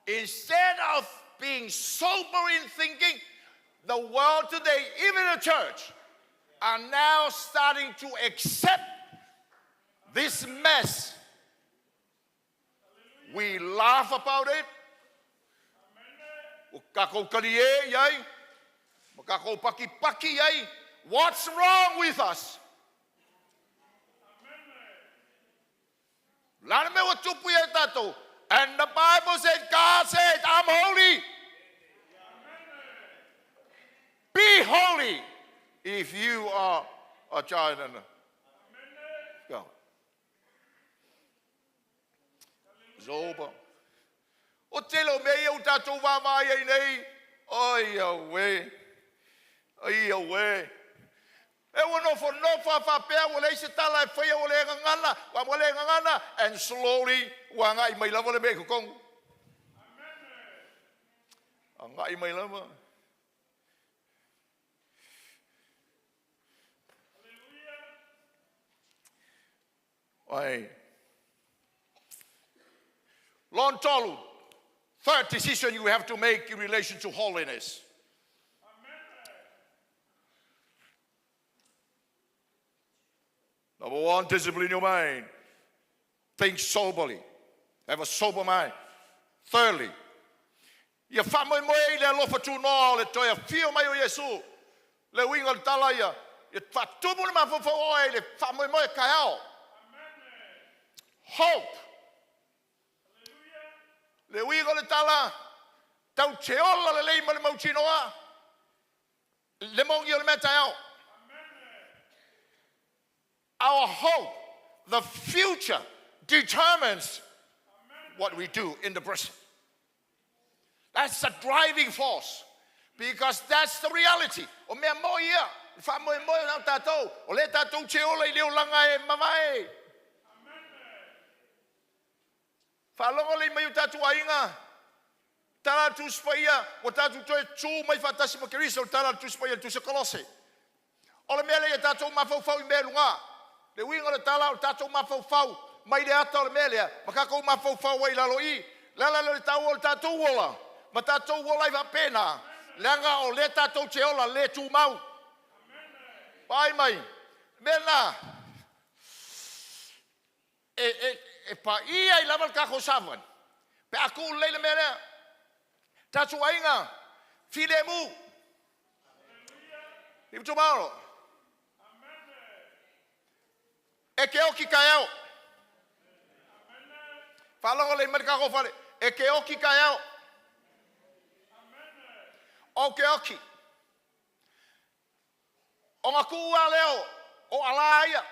D: Instead of being sober in thinking, the world today, even the church, are now starting to accept this mess. We laugh about it. Ua kakou kalie iai, ma kakou pakipaki iai. What's wrong with us? La le mea ua tupu ia i tatou. And the Bible said, God said, I'm holy. Be holy if you are a child of God. Zoba. O tele o mea ia ua tatou vaavaai ai nei, oi auē, oi auē. E ua nofonofo a faapea ua leai se tala e faia ua le gagana, ua le gagana, and slowly ua agai mai lava le mea i totonu. Agai mai lava. Ai. Lona tolu, third decision you have to make in relation to holiness. Number one, discipline your mind. Think soberly. Have a sober mind. Thirdly, ia faamoemoe i le alofa tunoa o le toe afio mai o Iesu. Le uiga o le tala ia, ia faatumu le mafaufau o oe i le faamoemoe taeao. Hope. Le uiga o le tala, tau te ola lelei ma le mautinoa, le moni o le mea taeao. Our hope, the future, determines what we do in the present. That's the driving force. Because that's the reality. O mea mo ia, le faamoemoe o tatou, o le tatou te ola i le olaga e mavae. Faalogo lelei mai o tatou aiga, tala le Tusi Paia, ua tatou toe tu mai faatasi ma Keriso, le tala le Tusi Paia, le Tusi o Kolose. O le mea lea ia tatou mafaufau i mea luga. Le uiga o le tala o le tatou mafaufau mai le ata o le mea lea, ma tatou mafaufau ai i lalo i. Le ala lea o le taua o le tatou ola, ma tatou ola ai faapena, leaga o lea tatou te ola le tumau. Vaai mai, mea na, e paia ai lava le tatou savali, pe a tuu lelei le mea lea. Tatou aiga, filemu. Iutumaolo. E ke oki taeao. Faalogo lelei mai le tatou fale. E ke oki taeao. O ke oki. Ona tuu lava lea o alā ia.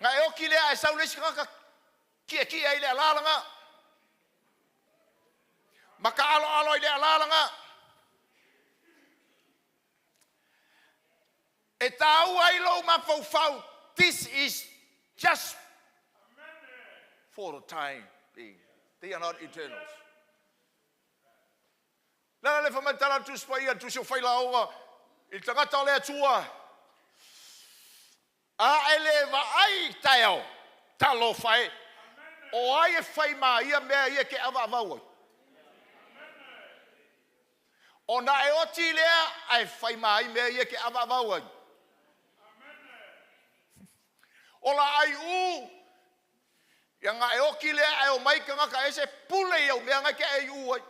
D: Na e oki lea ae sau le isi tagata tietie ai le alā lena. Ma taaloalo ai le alā lena. E tāua ai lou mafaufau, this is just for the time being. They are not eternals. Le ala le fai mai le tala a le Tusi Paia, le Tusi o Failauga, i le tagata o le Atua, a e le vaai i taeao, talofa e, o ai e fai ma ia mea ia e te ʻavaʻavau ai? Ona e oti lea ae fai ma ai mea ia e te ʻavaʻavau ai. O la ai u, ia na e oti lea ae omai tagata ese pule i au mea na e te ai u ai.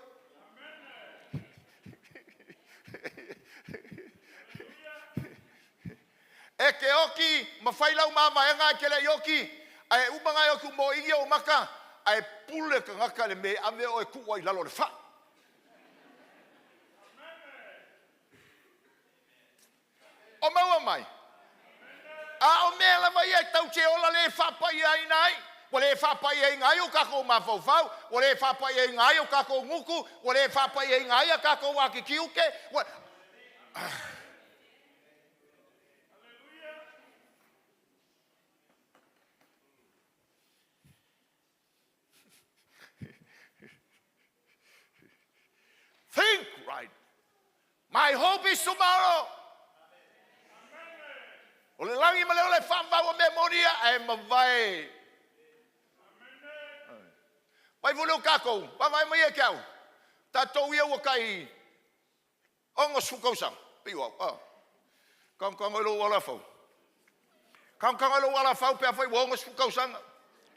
D: E ke oki, ma fai lau mavaega ae ke leai oki, ae uma na e oki mo igi o maka, ae pule tagata le me ave o e tuu ai lalo o le faa. O maua mai. A o mea lava ia e tau te ola le faapaiaina ai, Ua le faapaiaina ai o tatou mafaufau, ua le faapaiaina ai o tatou gutu, ua le faapaiaina ai a tatou atitiute. Ua... Think right. My hope is tomorrow. O le lagi ma le ola e faavavau o mea moni ia, ae mavae. Vai foi leo tatou, vaavaai mai ia te au. Tatou ia ua tai 60 tausaga, pei o au. Ah. Tagotago i lou alafau. Tagotago i lou alafau pe afai ua 60 tausaga.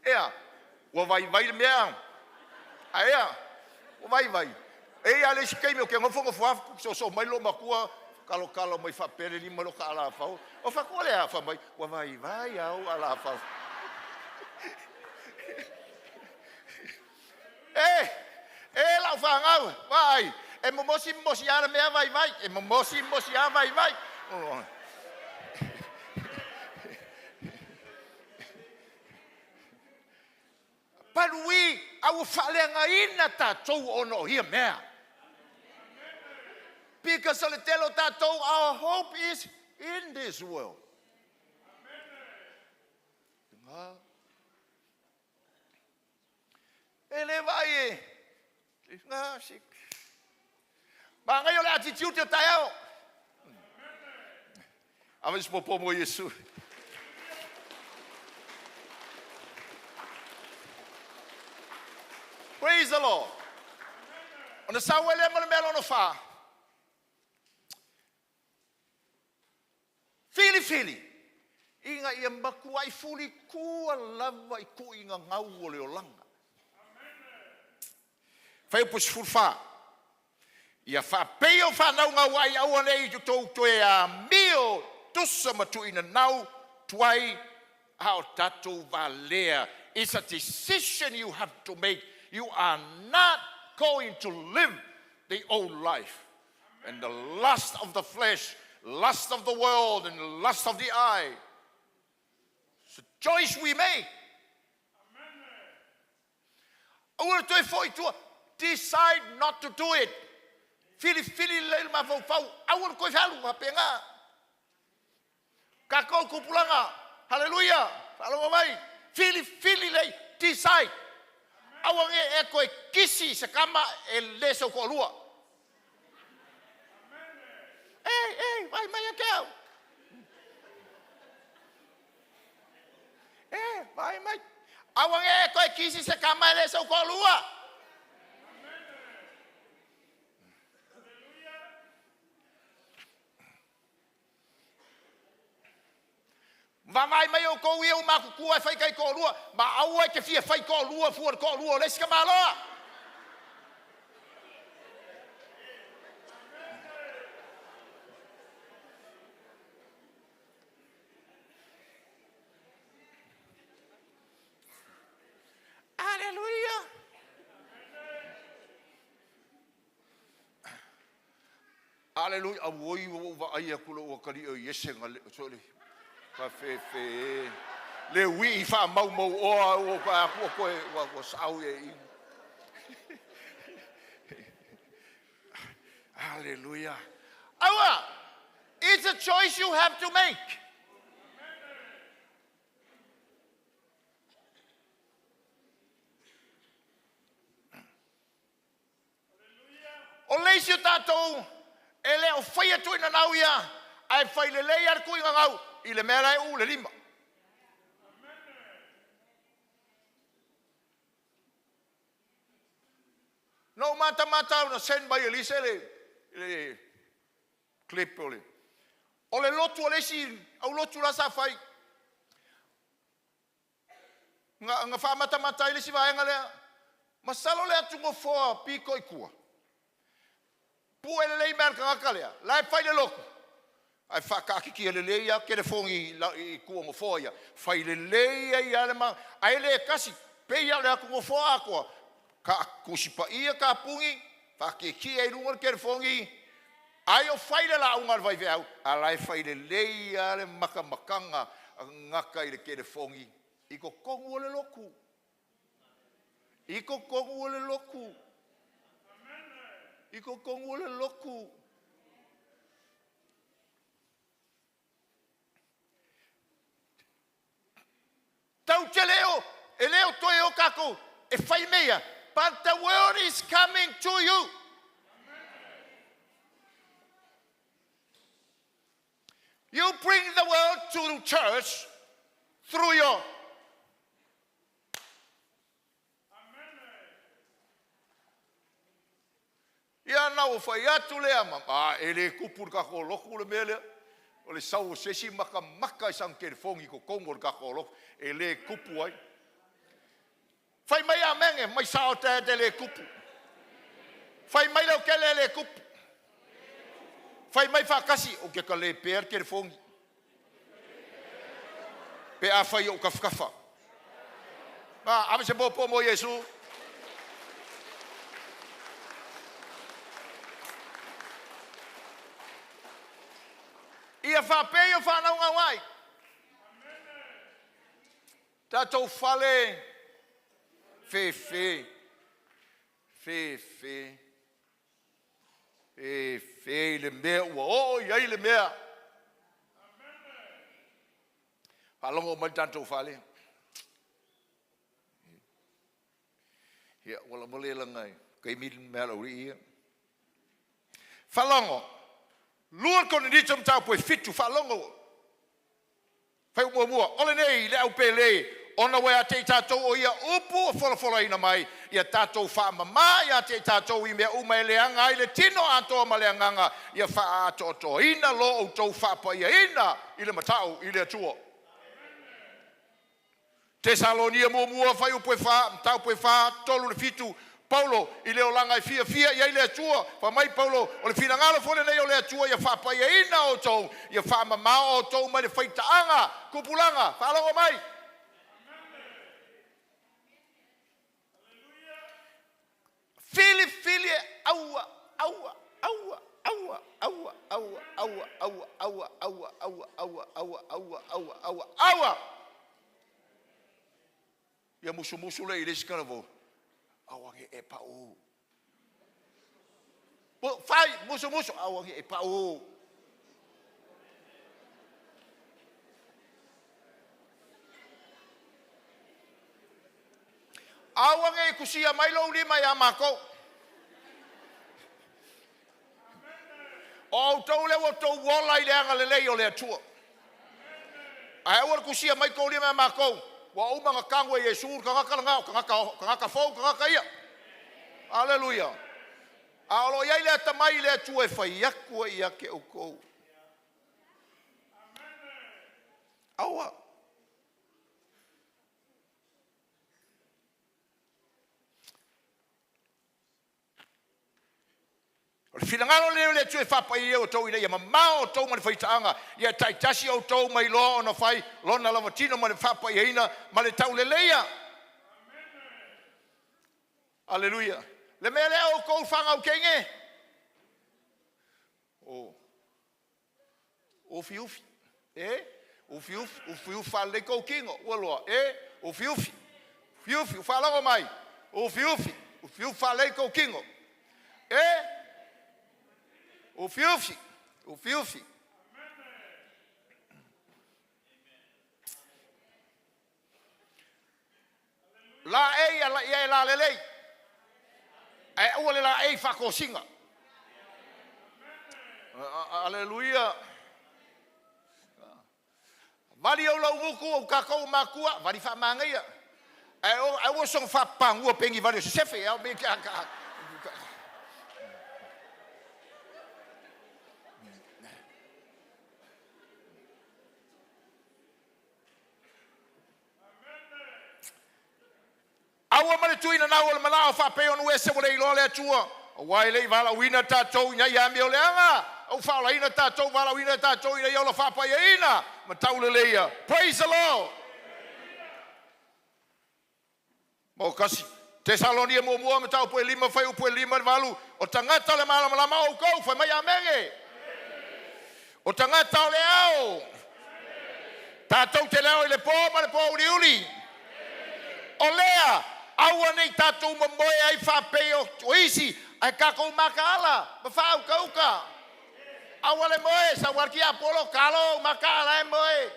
D: Ea, ua vaivai le mea. Ae ea, ua vaivai. E i ai lava le isi taimi ou te nofonofo lava, soosoo mai lou matua, talotalo mai faapea le lima o lota alafau. Ou fai atu, o le a? Fai mai, ua vaivai lava ou alafau. E, e lau fanau, vaai, e momosi momosi lava le mea vaivai, e momosi momosi lava vaivai. But we, a ua faaleagaina tatou ona o ia mea. Because o le tele o tatou, our hope is in this world. E le vaai e na si Manaia o le attitude o taeao. Ave se popo mo Iesu. Praise the Lord. Ona sau ai lea ma le mea lona fa. Filifili ina ia matuai fulitua lava i tuuina gau o le olaga. Fuaiupu 14. Ia faapei o fanau gauai aua ne i outou toe amio tusa ma tuuinanau tuai a o tatou valea. It's a decision you have to make. You are not going to live the old life and the lust of the flesh, lust of the world, and the lust of the eye. It's a choice we make. Aua le toe foi i tua. Decide not to do it. Filifili lelei le mafaufau, aua le toe alu faapena. Tatou tupulaga, haleluia, faalogo mai, filifili lelei, decide. Aua ne i e toe kisi i se tama e le sou toalua. Ei, ei, vai mai ia te au. E, vai mai. Aua ne i e toe kisi se tama e le sou toalua. Vaavaai mai outou ia ua matutua e fai taitoalua, ma aua e te fia fai toalua fua i le toalua o le isi tamaloa. Aleluia! Aleluia! Auoi ua ou vaai atu lou atalii o iese na le sole fafefe e le uii faamaumau oa ua vaai atu ua toe ua sao ia i. Aleluia! Aua! It's a choice you have to make. O le isi o tatou e le o faia tuuinanau ia, ae fai lelei lava le tuuinanau i le mea la e uu le lima. Na ou matamata au na send mai e Lisa le, le clip o le o le lotu o le isi au lotu la sa fai. Na, na faamatamata ai le isi vaega lea. Masalo le atunofoa pito i tua. Pue lelei mea a le tagata lea, la e fai le lotu. Ae faataatitia lelei lava telefoni i tua o nofoa ia. Fai lelei ai lava le ma... Ae le tasi, pei lava o le atunofoa atoa. Ka Tusi Paia tapuni, faatietie ai luga le telefoni, ai o fai le lauga a le faifeau, a la e fai lelei lava le matamataga gata i le telefoni i totonu o le lotu. I totonu o le lotu. I totonu o le lotu. Tau te leo, e le o toe o tatou e fai mea, but the world is coming to you. You bring the world to the church through your Ia na ua fai atu lea ma, a e le tupu i le tatou lotu le mea lea. O le sau o se isi matamata i sana telefoni i totonu o le tatou lotu, e le tupu ai. Fai mai amene, mai sao te te le tupu. Fai mai lautele e le tupu. Fai mai faatasi, ou te talepea le telefoni pe afai i ou tafatafa. A, ave se popo mo Iesu. Ia faapei o faanaunau ai. Tatou fale fefe, fefe, fefe i le mea ua oo i ai le mea. Faalogo mai le tatou fale. Ia, ua lava le laga i taimi le mea laulii ia. Faalogo, 2 Korinito mataupu e 7, faalogo. Fai muamua, o lenei le aupēlē, ona ua ia te i tatou o ia upu ua folafolaina mai, ia tatou faamamā ia te i tatou i mea uma e leaga ai le tino atoa ma le agaga, ia faaatoatoaina lo outou faapaiaina i le matau i le Atua. Tesalonia muamua fuaiupu e 4, mataupu e 4, 3 i le 7, Paulo i le olaga e fiafia i ai le Atua. Fai mai Paulo, o le finagalo foi lenei o le Atua ia faapaiaina outou, ia faamamao outou mai le faitaaga, tupulaga, faalogo mai. Filifili e aua, aua, aua, aua, aua, aua, aua, aua, aua, aua, aua, aua, aua, aua, aua, aua, aua. Ia musumusu le i le isi talavou, aua ne i e pau. Fai, musumusu, aua ne i e pau. Aua ne i tusia mai lou lima ia matou. O outou lea ua outou ola i le agalelei o le Atua. Ae aua le tusia mai tou lima ia matou. Ua uma ona tanu e Iesu le tagata lena, o tagata, tagata fou tagata ia. Aleluia. A o lo o i ai le atamai i le Atua e fai atu ai ia te outou. Aua. O le finagalo lenei o le Atua e faapaia ai outou ina ia mamao outou ma le faitaaga, ia taitasi outou mai loa ona fai lona lava tino ma le faapaiaina ma le tauleleia. Aleluia. Le mea lea outou fanau teine, o ufiufi, e ufiufi, ufiufi faalelei tou tino, ua loa, e ufiufi, ufiufi, ua faalogo mai, ufiufi, ufiufi faalelei tou tino, e ufiufi, ufiufi. Laei ia e lalelei, ae aua le laei faatosina. Aleluia. Vali ou laugutu o tatou matua, vali faamanaia. Ae aua soona faapapagua pei ni vali o se sefe. Aua ma le tuinanau o le manao faapei o nuu ese ua le iloa le Atua, aua e le i valaauina tatou ina ia amioleaga, a ua faaolaina tatou, valaauina tatou ina ia ola faapaiaina ma tauleleia. Praise the Lord! Mo kasi. Tesalonia muamua mataupu e 5 fuaiupu e 5 i le 8, o tagata o le malamalama outou, fai mai amene. O tagata o le ao, tatou te leo i le po ma le po uliuli. O lea, aua Aua ne i tatou momoe ai faapei o isi, ae tatou mataala ma faautauta. Aua le moe, sau lava le tiapolo, ta loa ou mataala e moe.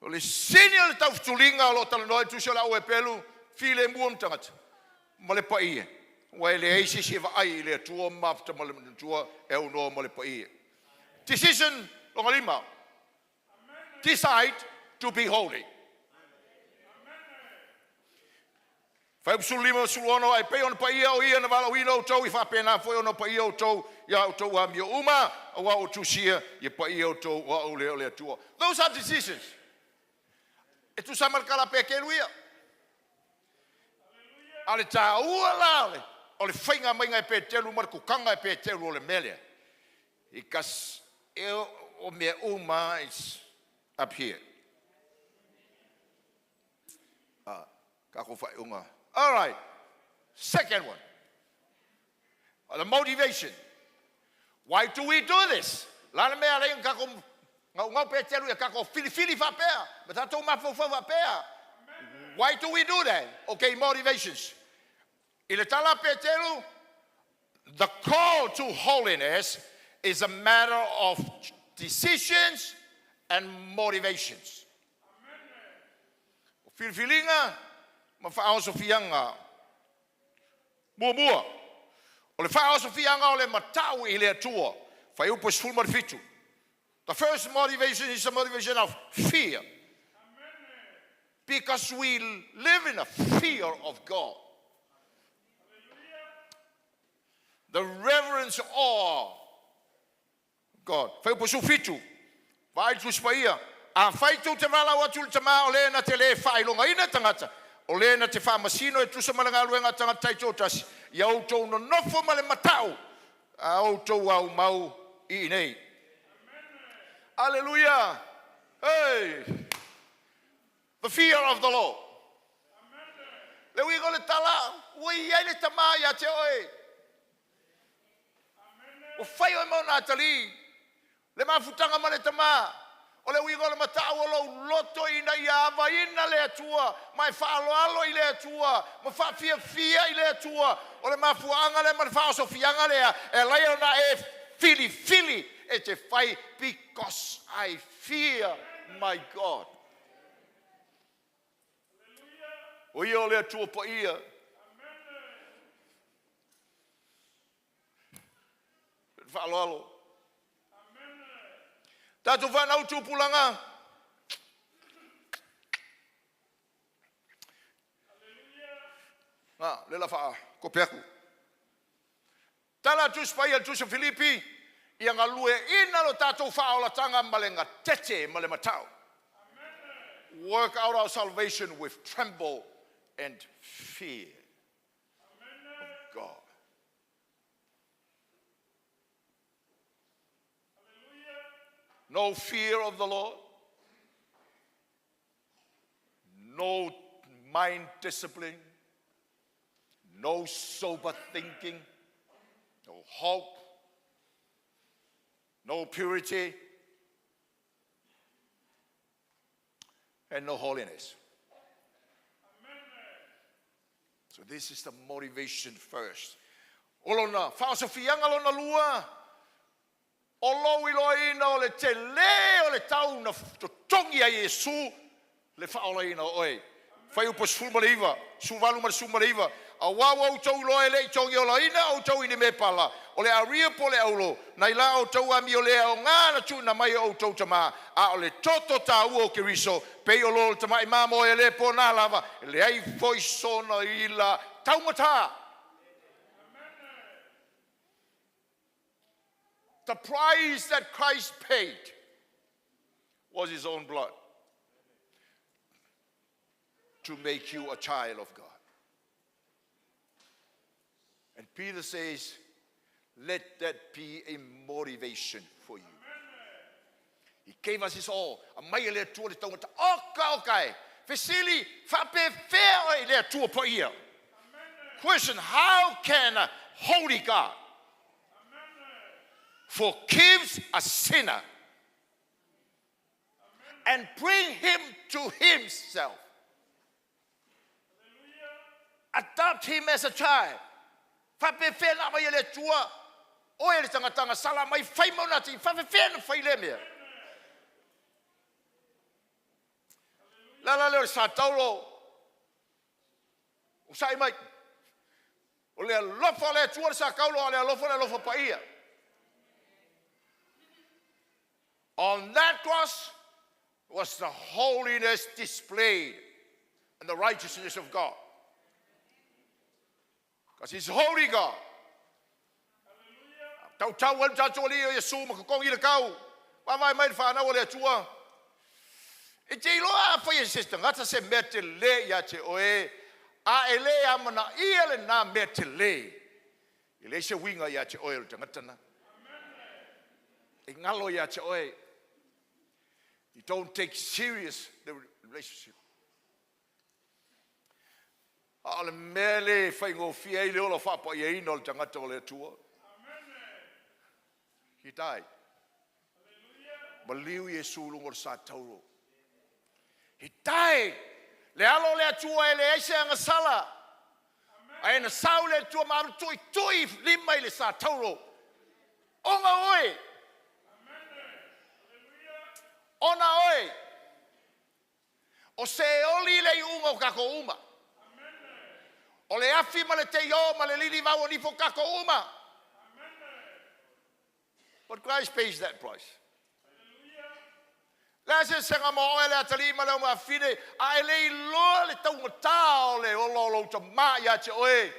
D: O le sini o le taufutuliga o lo o talanoa ai le Tusi o le Au Hepelu, filemu ona tagata ma le paia, aua e leai se isi e vaai i le Atua ma mafuta ma le Atua e aunoa ma le paia. Decision lona lima, decide to be holy. Fuaiupu 15 16, Ae pei ona paia o Ia na valaauina outou, ia faapena foi ona paia outou i a outou amio uma, aua ua tusia, Ia paia outou, o au lea o le Atua. Those are decisions. E tusa ma le tala a Peteru ia. A o le taua la o le faiga maiga e Peteru ma le kutaga e Peteru o le mea lea, because e o mea uma is up here. Ah, tatou faaiuga. All right. Second one. The motivation. Why do we do this? La le mea alai na tatou gaugau Peteru ia tatou filifili faapea, ma tatou mafaufau faapea. Why do we do that? Okay, motivations. I le tala a Peteru, the call to holiness is a matter of decisions and motivations. O filifiliga ma faaosofiaga. Muamua, o le faaosofiaga o le matau i le Atua, Fuaiupu 17. The first motivation is the motivation of fear. Because we live in a fear of God. The reverence awe of God. Fuaiupu 17, vaai le Tusi Paia, Afai tou te valaau atu i le Tama o le na te le faailogaina tagata, o le na te faamasino e tusa ma le galuega a tagata taitoatasi, ia outou nonofo ma le matau a outou aumau i inei. Aleluia! Hey! The fear of the Lord. Le uiga o le tala, ua i ai le Tama ia te oe. Ua fai oe ma ona atalii, le mafutaga ma le Tama. O le uiga o le matau o lou loto ina ia avaina le Atua ma e faaaloalo i le Atua ma faafiafia i le Atua. O le mafuaaga lea ma le faaosofiaga lea e ala ai ona e filifili e te fai because I fear my God. O ia o le Atua paia. Le faaaloalo. Tatou fanau tupulaga. Ah, le la faakope aku. Tala a Tusi Paia i le Tusi o Filipi, Ia galueaiina lo tatou faaolatanga ma le gatete ma le matau. Work out our salvation with tremble and fear of God. No fear of the Lord. No mind discipline. No sober thinking. No hope. No purity. And no holiness. So this is the motivation first. O lona faaosofiaga lona lua, o lou iloaina o le telē o le tau na totogi ai e Iesu le faaolaina o oe. Fuaiupu 19, 18 ma le 19, Auā ua outou iloa e le i togiolaina outou i ni mepala, o le aria po o le auro, nai la outou amio le aoga na tuuina mai e outou tamā, a o le toto taua o Keriso, pei o lo o le tamai mamoe e le pona lava, e leai foi sona ila taugata. The price that Christ paid was his own blood to make you a child of God. And Peter says, let that be a motivation for you. He gave us his all. Aumai e le Atua le taugata. Oka oka e! Fesili, faapefea oe i le Atua paia? Question, how can a holy God forgives a sinner? And bring him to himself. Adopt him as a child. Faapefea na aumai e le Atua oe le tagata agasala mai fai ma ona ati, faapefea na fai lea mea. Le ala lea o le sa taulo, o sai mai. O le alofa o le Atua le sa taulo, a o le alofa le alofa paia. On that cross was the holiness displayed and the righteousness of God. Because he's a holy God. Tautau ai le tatou Alii o Iesu ma kokogi le kau. Vaavaai mai le fanau a le Atua. E te iloa afai e se tagata se mea tele ia te oe, a e le amanaia lena mea tele, e leai se uiga ia te oe o le tagata na. E galo ia te oe. You don't take serious the relationship. A o le mea le faigofie ai le ola faapaiaina o le tagata o le Atua. He died. Maliu Iesu i luga o le sa taulo. He died. Le alo o le Atua e leai se agasala. Ae na sau le Atua ma alu tuitui lima i le sa taulo. Ona oe. Ona oe. O Seoli le iuga o tatou uma. O le afi ma le teio ma le lilivau o nifo tatou uma. But Christ pays that price. Le a se sega mo oe le atalii ma le aumafine, a e le iloa le taugata o le ola o lou tamā ia te oe,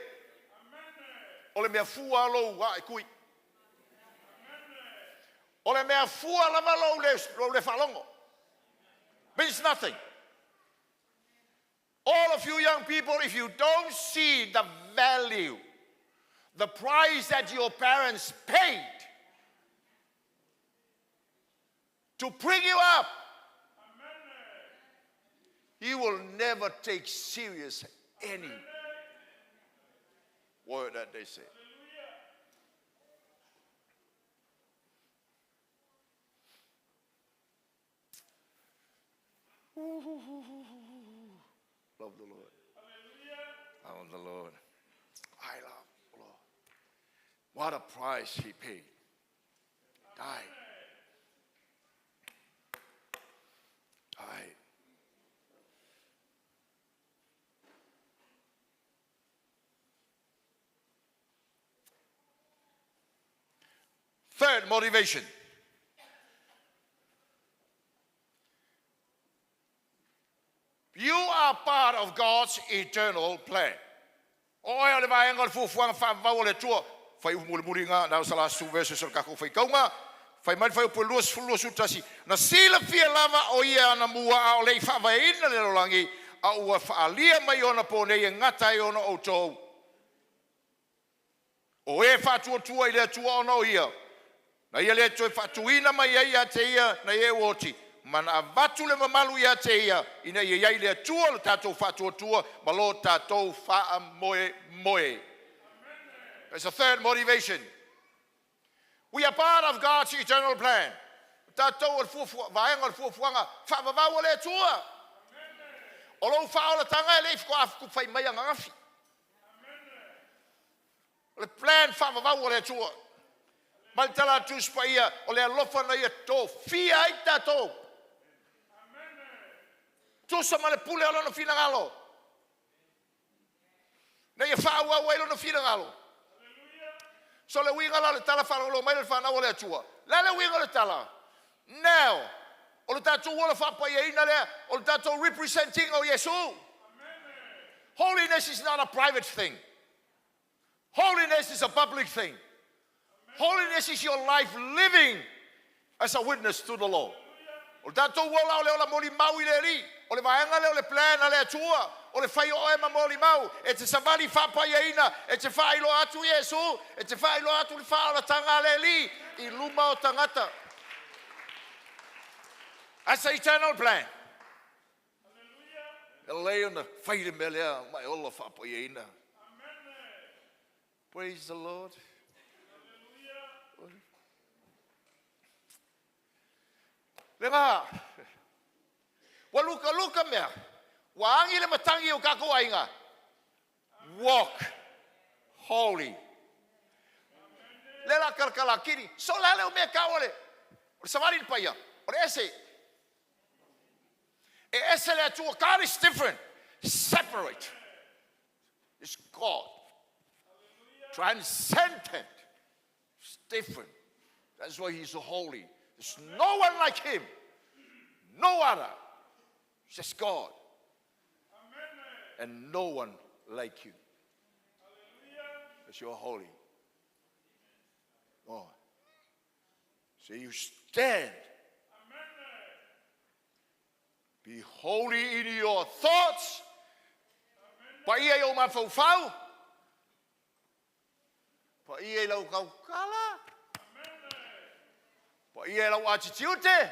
D: o le mea fua lou ae kui. O le mea fua lava lou le, lou le faalogo. Means nothing. All of you young people, if you don't see the value, the price that your parents paid to bring you up, you will never take serious any word that they say. Love the Lord. Love the Lord. I love the Lord. What a price he paid. Died. Died. Third motivation. You are part of God's eternal plan. O oe o le vaega o le fuafuaga faavavau a le Atua. Fai upu mulimuli ngā, na o sa last two verses o le kakou faitauga. Fai mai le fuaiupu e 20, 21, Na silafia lava o ia anamua a o le i faavaeina le lalolagi, a ua faaalia mai ona po nei e gata ai ona outou. O e faatuatua i le Atua ona o ia, na ia le toe faatuina mai ai ia te ia na ia e oti, ma na avatu le mamalu ia te ia, ina ia i ai le Atua lo tatou faatuatua ma lo tatou faamoemoe. That's the third motivation. We are part of God's eternal plan. O tatou o le fuafua, vaega o le fuafuaga faavavau a le Atua. O lou faaolataga e le i faatoa fai mai ananafi. O le plan faavavau a le Atua. Mai le tala a le Tusi Paia, o le alofa na ia tofia ai tatou. Tusa ma le pule o lona finagalo. Na ia faaauau ai lona finagalo. So le uiga la o le tala faalogologo mai le fanau a le Atua. Le a le uiga o le tala? Now, o le tatou ola faapaiaina lea, o le tatou representing o Iesu. Holiness is not a private thing. Holiness is a public thing. Holiness is your life living as a witness to the Lord. O le tatou ola o le ola molimau i le Alii. O le vaega lea o le plan a le Atua, o le fai o oe ma molimau, e te savali faapaiaina, e te faailoa atu Iesu, e te faailoa atu le faaolataga a le Alii i luma o tagata. That's the eternal plan. E lelei ona fai le mea lea ma e ola faapaiaina. Praise the Lord. Le ngā. Ua lukaluka mea, ua agi le matagi i o tatou aiga. Walk holy. Lea la kalakalatini. So la le o mea tau o le savali le paia. O le ese. E ese le Atua. God is different. Separate. It's God. Transcendent. It's different. That's why he's holy. There's no one like him. No other. It's just God. And no one like you. Because you're holy. God. So you stand. Be holy in your thoughts. Paia i o mafaufau. Paia i lau kaukala. Paia i lau attitude.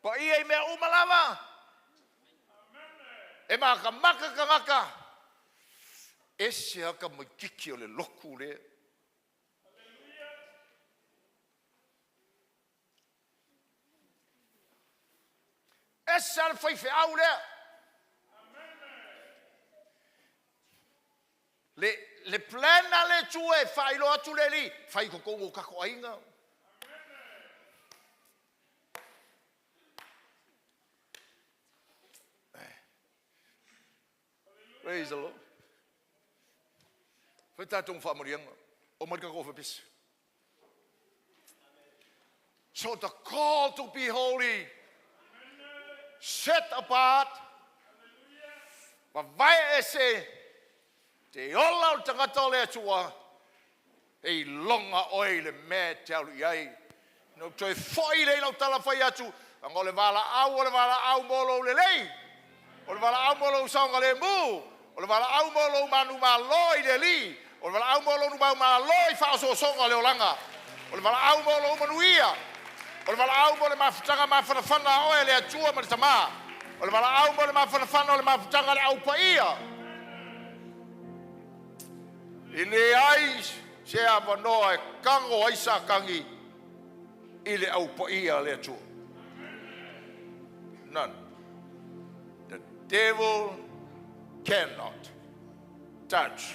D: Paia i mea uma lava. E maka maka kangaka. Ese aka maitiki o le loku le. Ese ala faifeau lea. Le plan a le Atua e faailoa atu le Alii, fai i totonu o tatou aiga. Praise the Lord. Fai tatou faamanuiaga. O mai le tatou fapisa. So the call to be holy, set apart, vavae ese, te ola o le tagata o le Atua, e iloga oe i le mea e te alu i ai. Na ou toe foi lea i lau tala fai atu, aga o le valaau o le valaau mo lou lelei, o le valaau mo lou saogalemu, o le valaau mo lou manumalo i le Alii, o le valaau mo lou manumalo i faaosoosoga o le olaga, o le valaau mo lou manuia, o le valaau mo le mafutaga mafanafana a oe le Atua ma le Tamā, o le valaau mo le mafanafana o le mafutaga a le aupaia. I leai se avanoa e kago ai Satani i le aupaia a le Atua. None. The devil cannot touch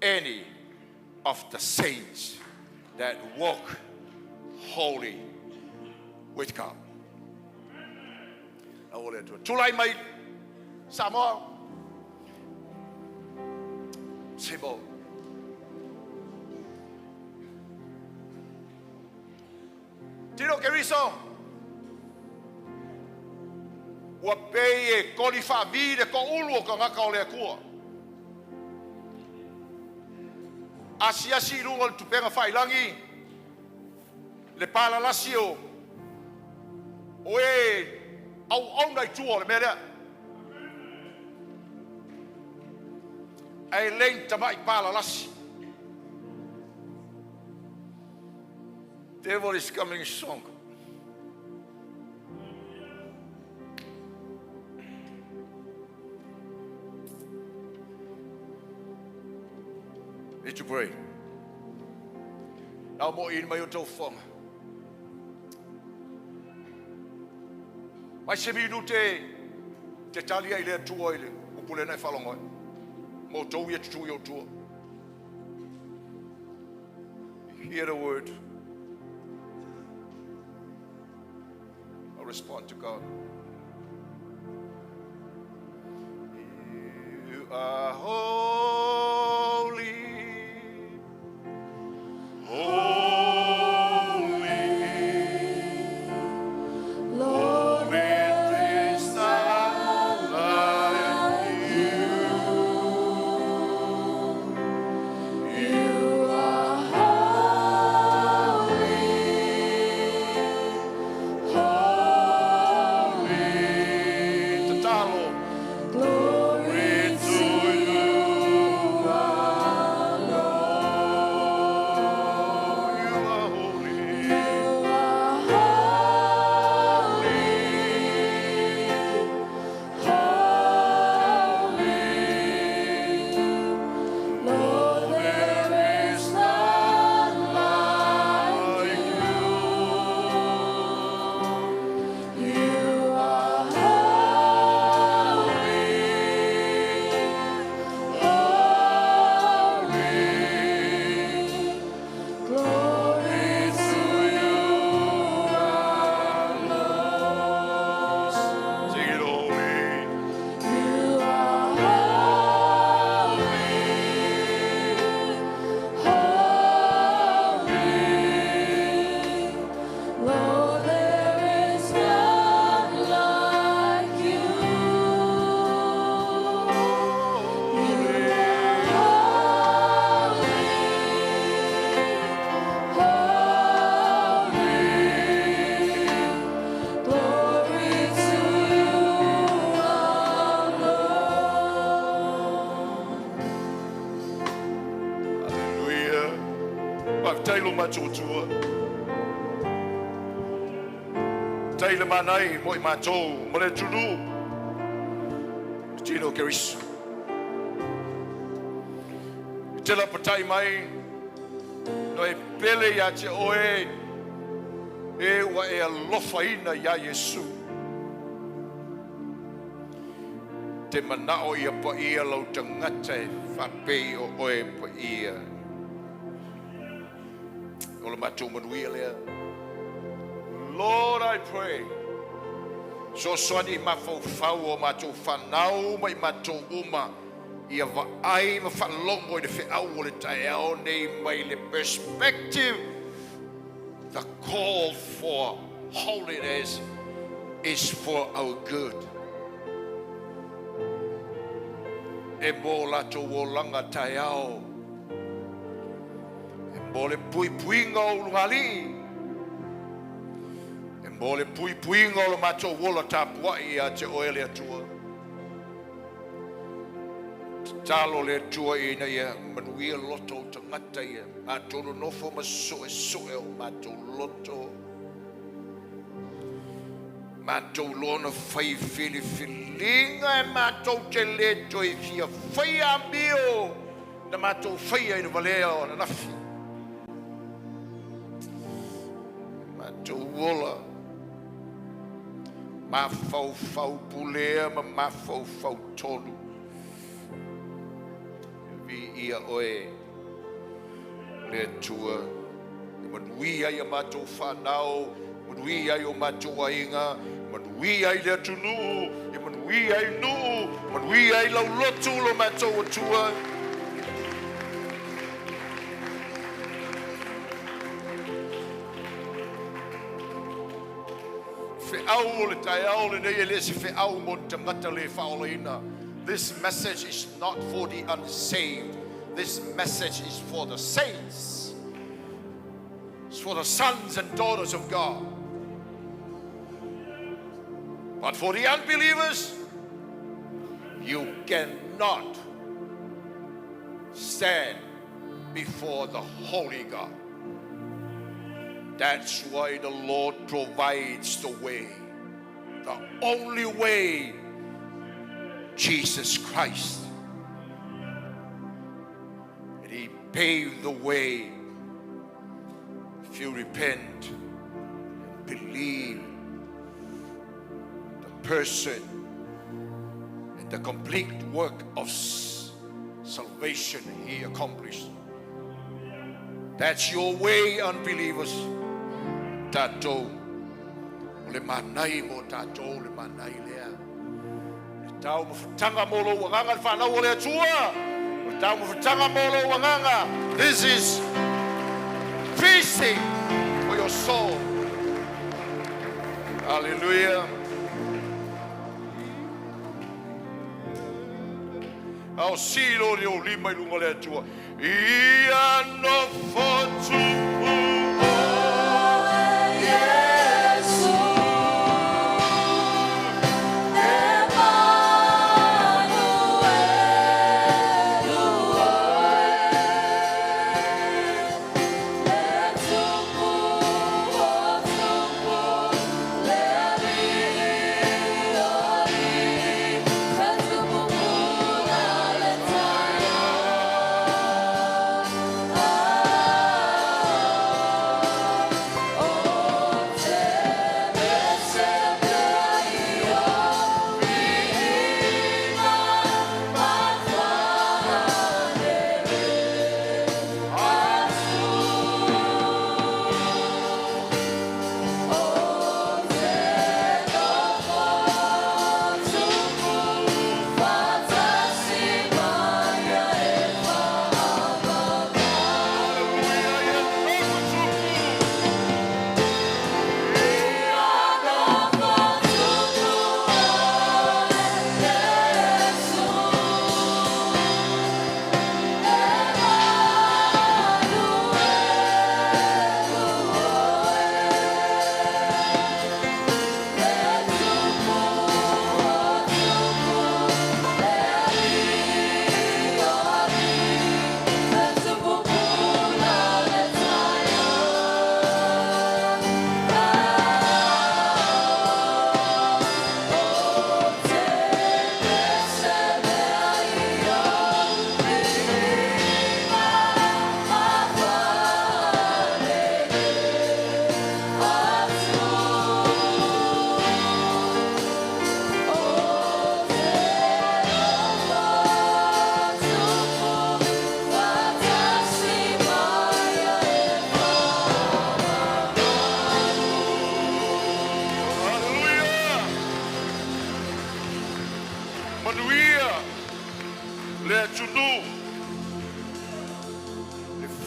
D: any of the saints that walk holy with God. Lau o le Atua. Tulai mai Samoa. Sebo. Tino Keriso. Ua pei e koli faavi le toulu o tagata o le Atua. Asiasi i luga o le tupega failagi le palalasi o e auauna i tua o le mea lea. Ae leai ni tamai palalasi. Devil is coming strong. Need to pray. Nau mo i mai o tau whanga. Mai se minu te talia i le Atua i le upule nei whalongo. Mo tau ia tutu i o tua. Hear the word. I'll respond to God. You are holy, holy,
B: Lord,
D: there is none like you.
B: You are holy, holy.
D: Tatalo
B: Glory to
D: to you. matou Atua. Tai le manai mo i matou ma le atunuu. Tino Keriso. I te la patai mai, no e pele ia te oe, e ua e alofaina ia Iesu. Te manao ia pa ia lau tangata e whapei o oe pa ia. O le matou manuia lea. Lord, I pray. Sosoani i mafaufau o matou whanau ma i matou uma ia va ai ma whalongo i le wheau o le taeao nei mai le perspective. The call for holiness is for our good. E mō latou olanga taeao. E mō le puipuiga o ulugalii. E mō le puipuiga o le matou ola tapuai ia te oe le Atua. Tatalo le Atua ina ia manuia loto o tagata ia. Matou nonofo ma soesoe o matou loto. Matou lona fai filifiliga e matou te le toe fia faia amio na matou faia i le valea o ananafi. Matou ola mafaufau pulea ma mafaufau tonu. Vi ia oe le Atua. E manuia ai a matou whanau, manuia ai o matou aiga, manuia ai le atunuu, e manuia ai nuu, manuia ai lau lotu lo matou Atua. Feau o le taeao le nei e le se feau mo ni tagata le faolaina. This message is not for the unsaved. This message is for the saints. It's for the sons and daughters of God. But for the unbelievers, you cannot stand before the holy God. That's why the Lord provides the way. The only way, Jesus Christ. And He paved the way. If you repent and believe the person and the complete work of salvation He accomplished. That's your way, unbelievers. Tatou. O le manai mo tatou le manai lea. Le tau mafutanga mo lo wanganga le whanau o le Atua. Le tau mafutanga mo lo wanganga. This is feasting for your soul. Hallelujah. Ao silo le o lima i lunga le Atua. Ia no fotupu o
B: Iesu Emanuelu oe, le tupu o tupu, le alii o alii, fetupupuga le taeao.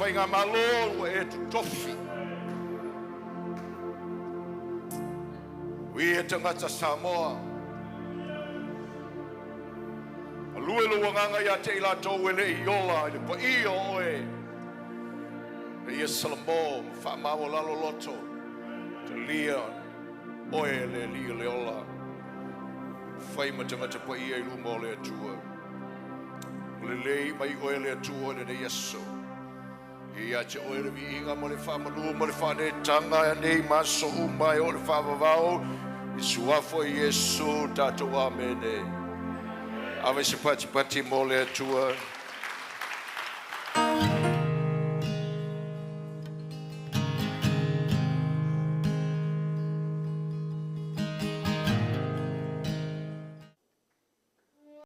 D: Faigamalo ua e totofi. Ui e tagata Samoa. Alue lo wanganga ia te i latou e le i ola i le paia o oe. E ia Salamo, ma whaamawalalo loto. Talia oe le li le ola. Fai ma tagata paia i luma o le Atua. O le lei mai oe le Atua i lenei aso. Ia te oe le viiga ma le whaamanu ma le whaanetanga e nei maso uma e o le whaavavao. I suafo i Iesu tatou amene. Ave se pati pati mo le Atua.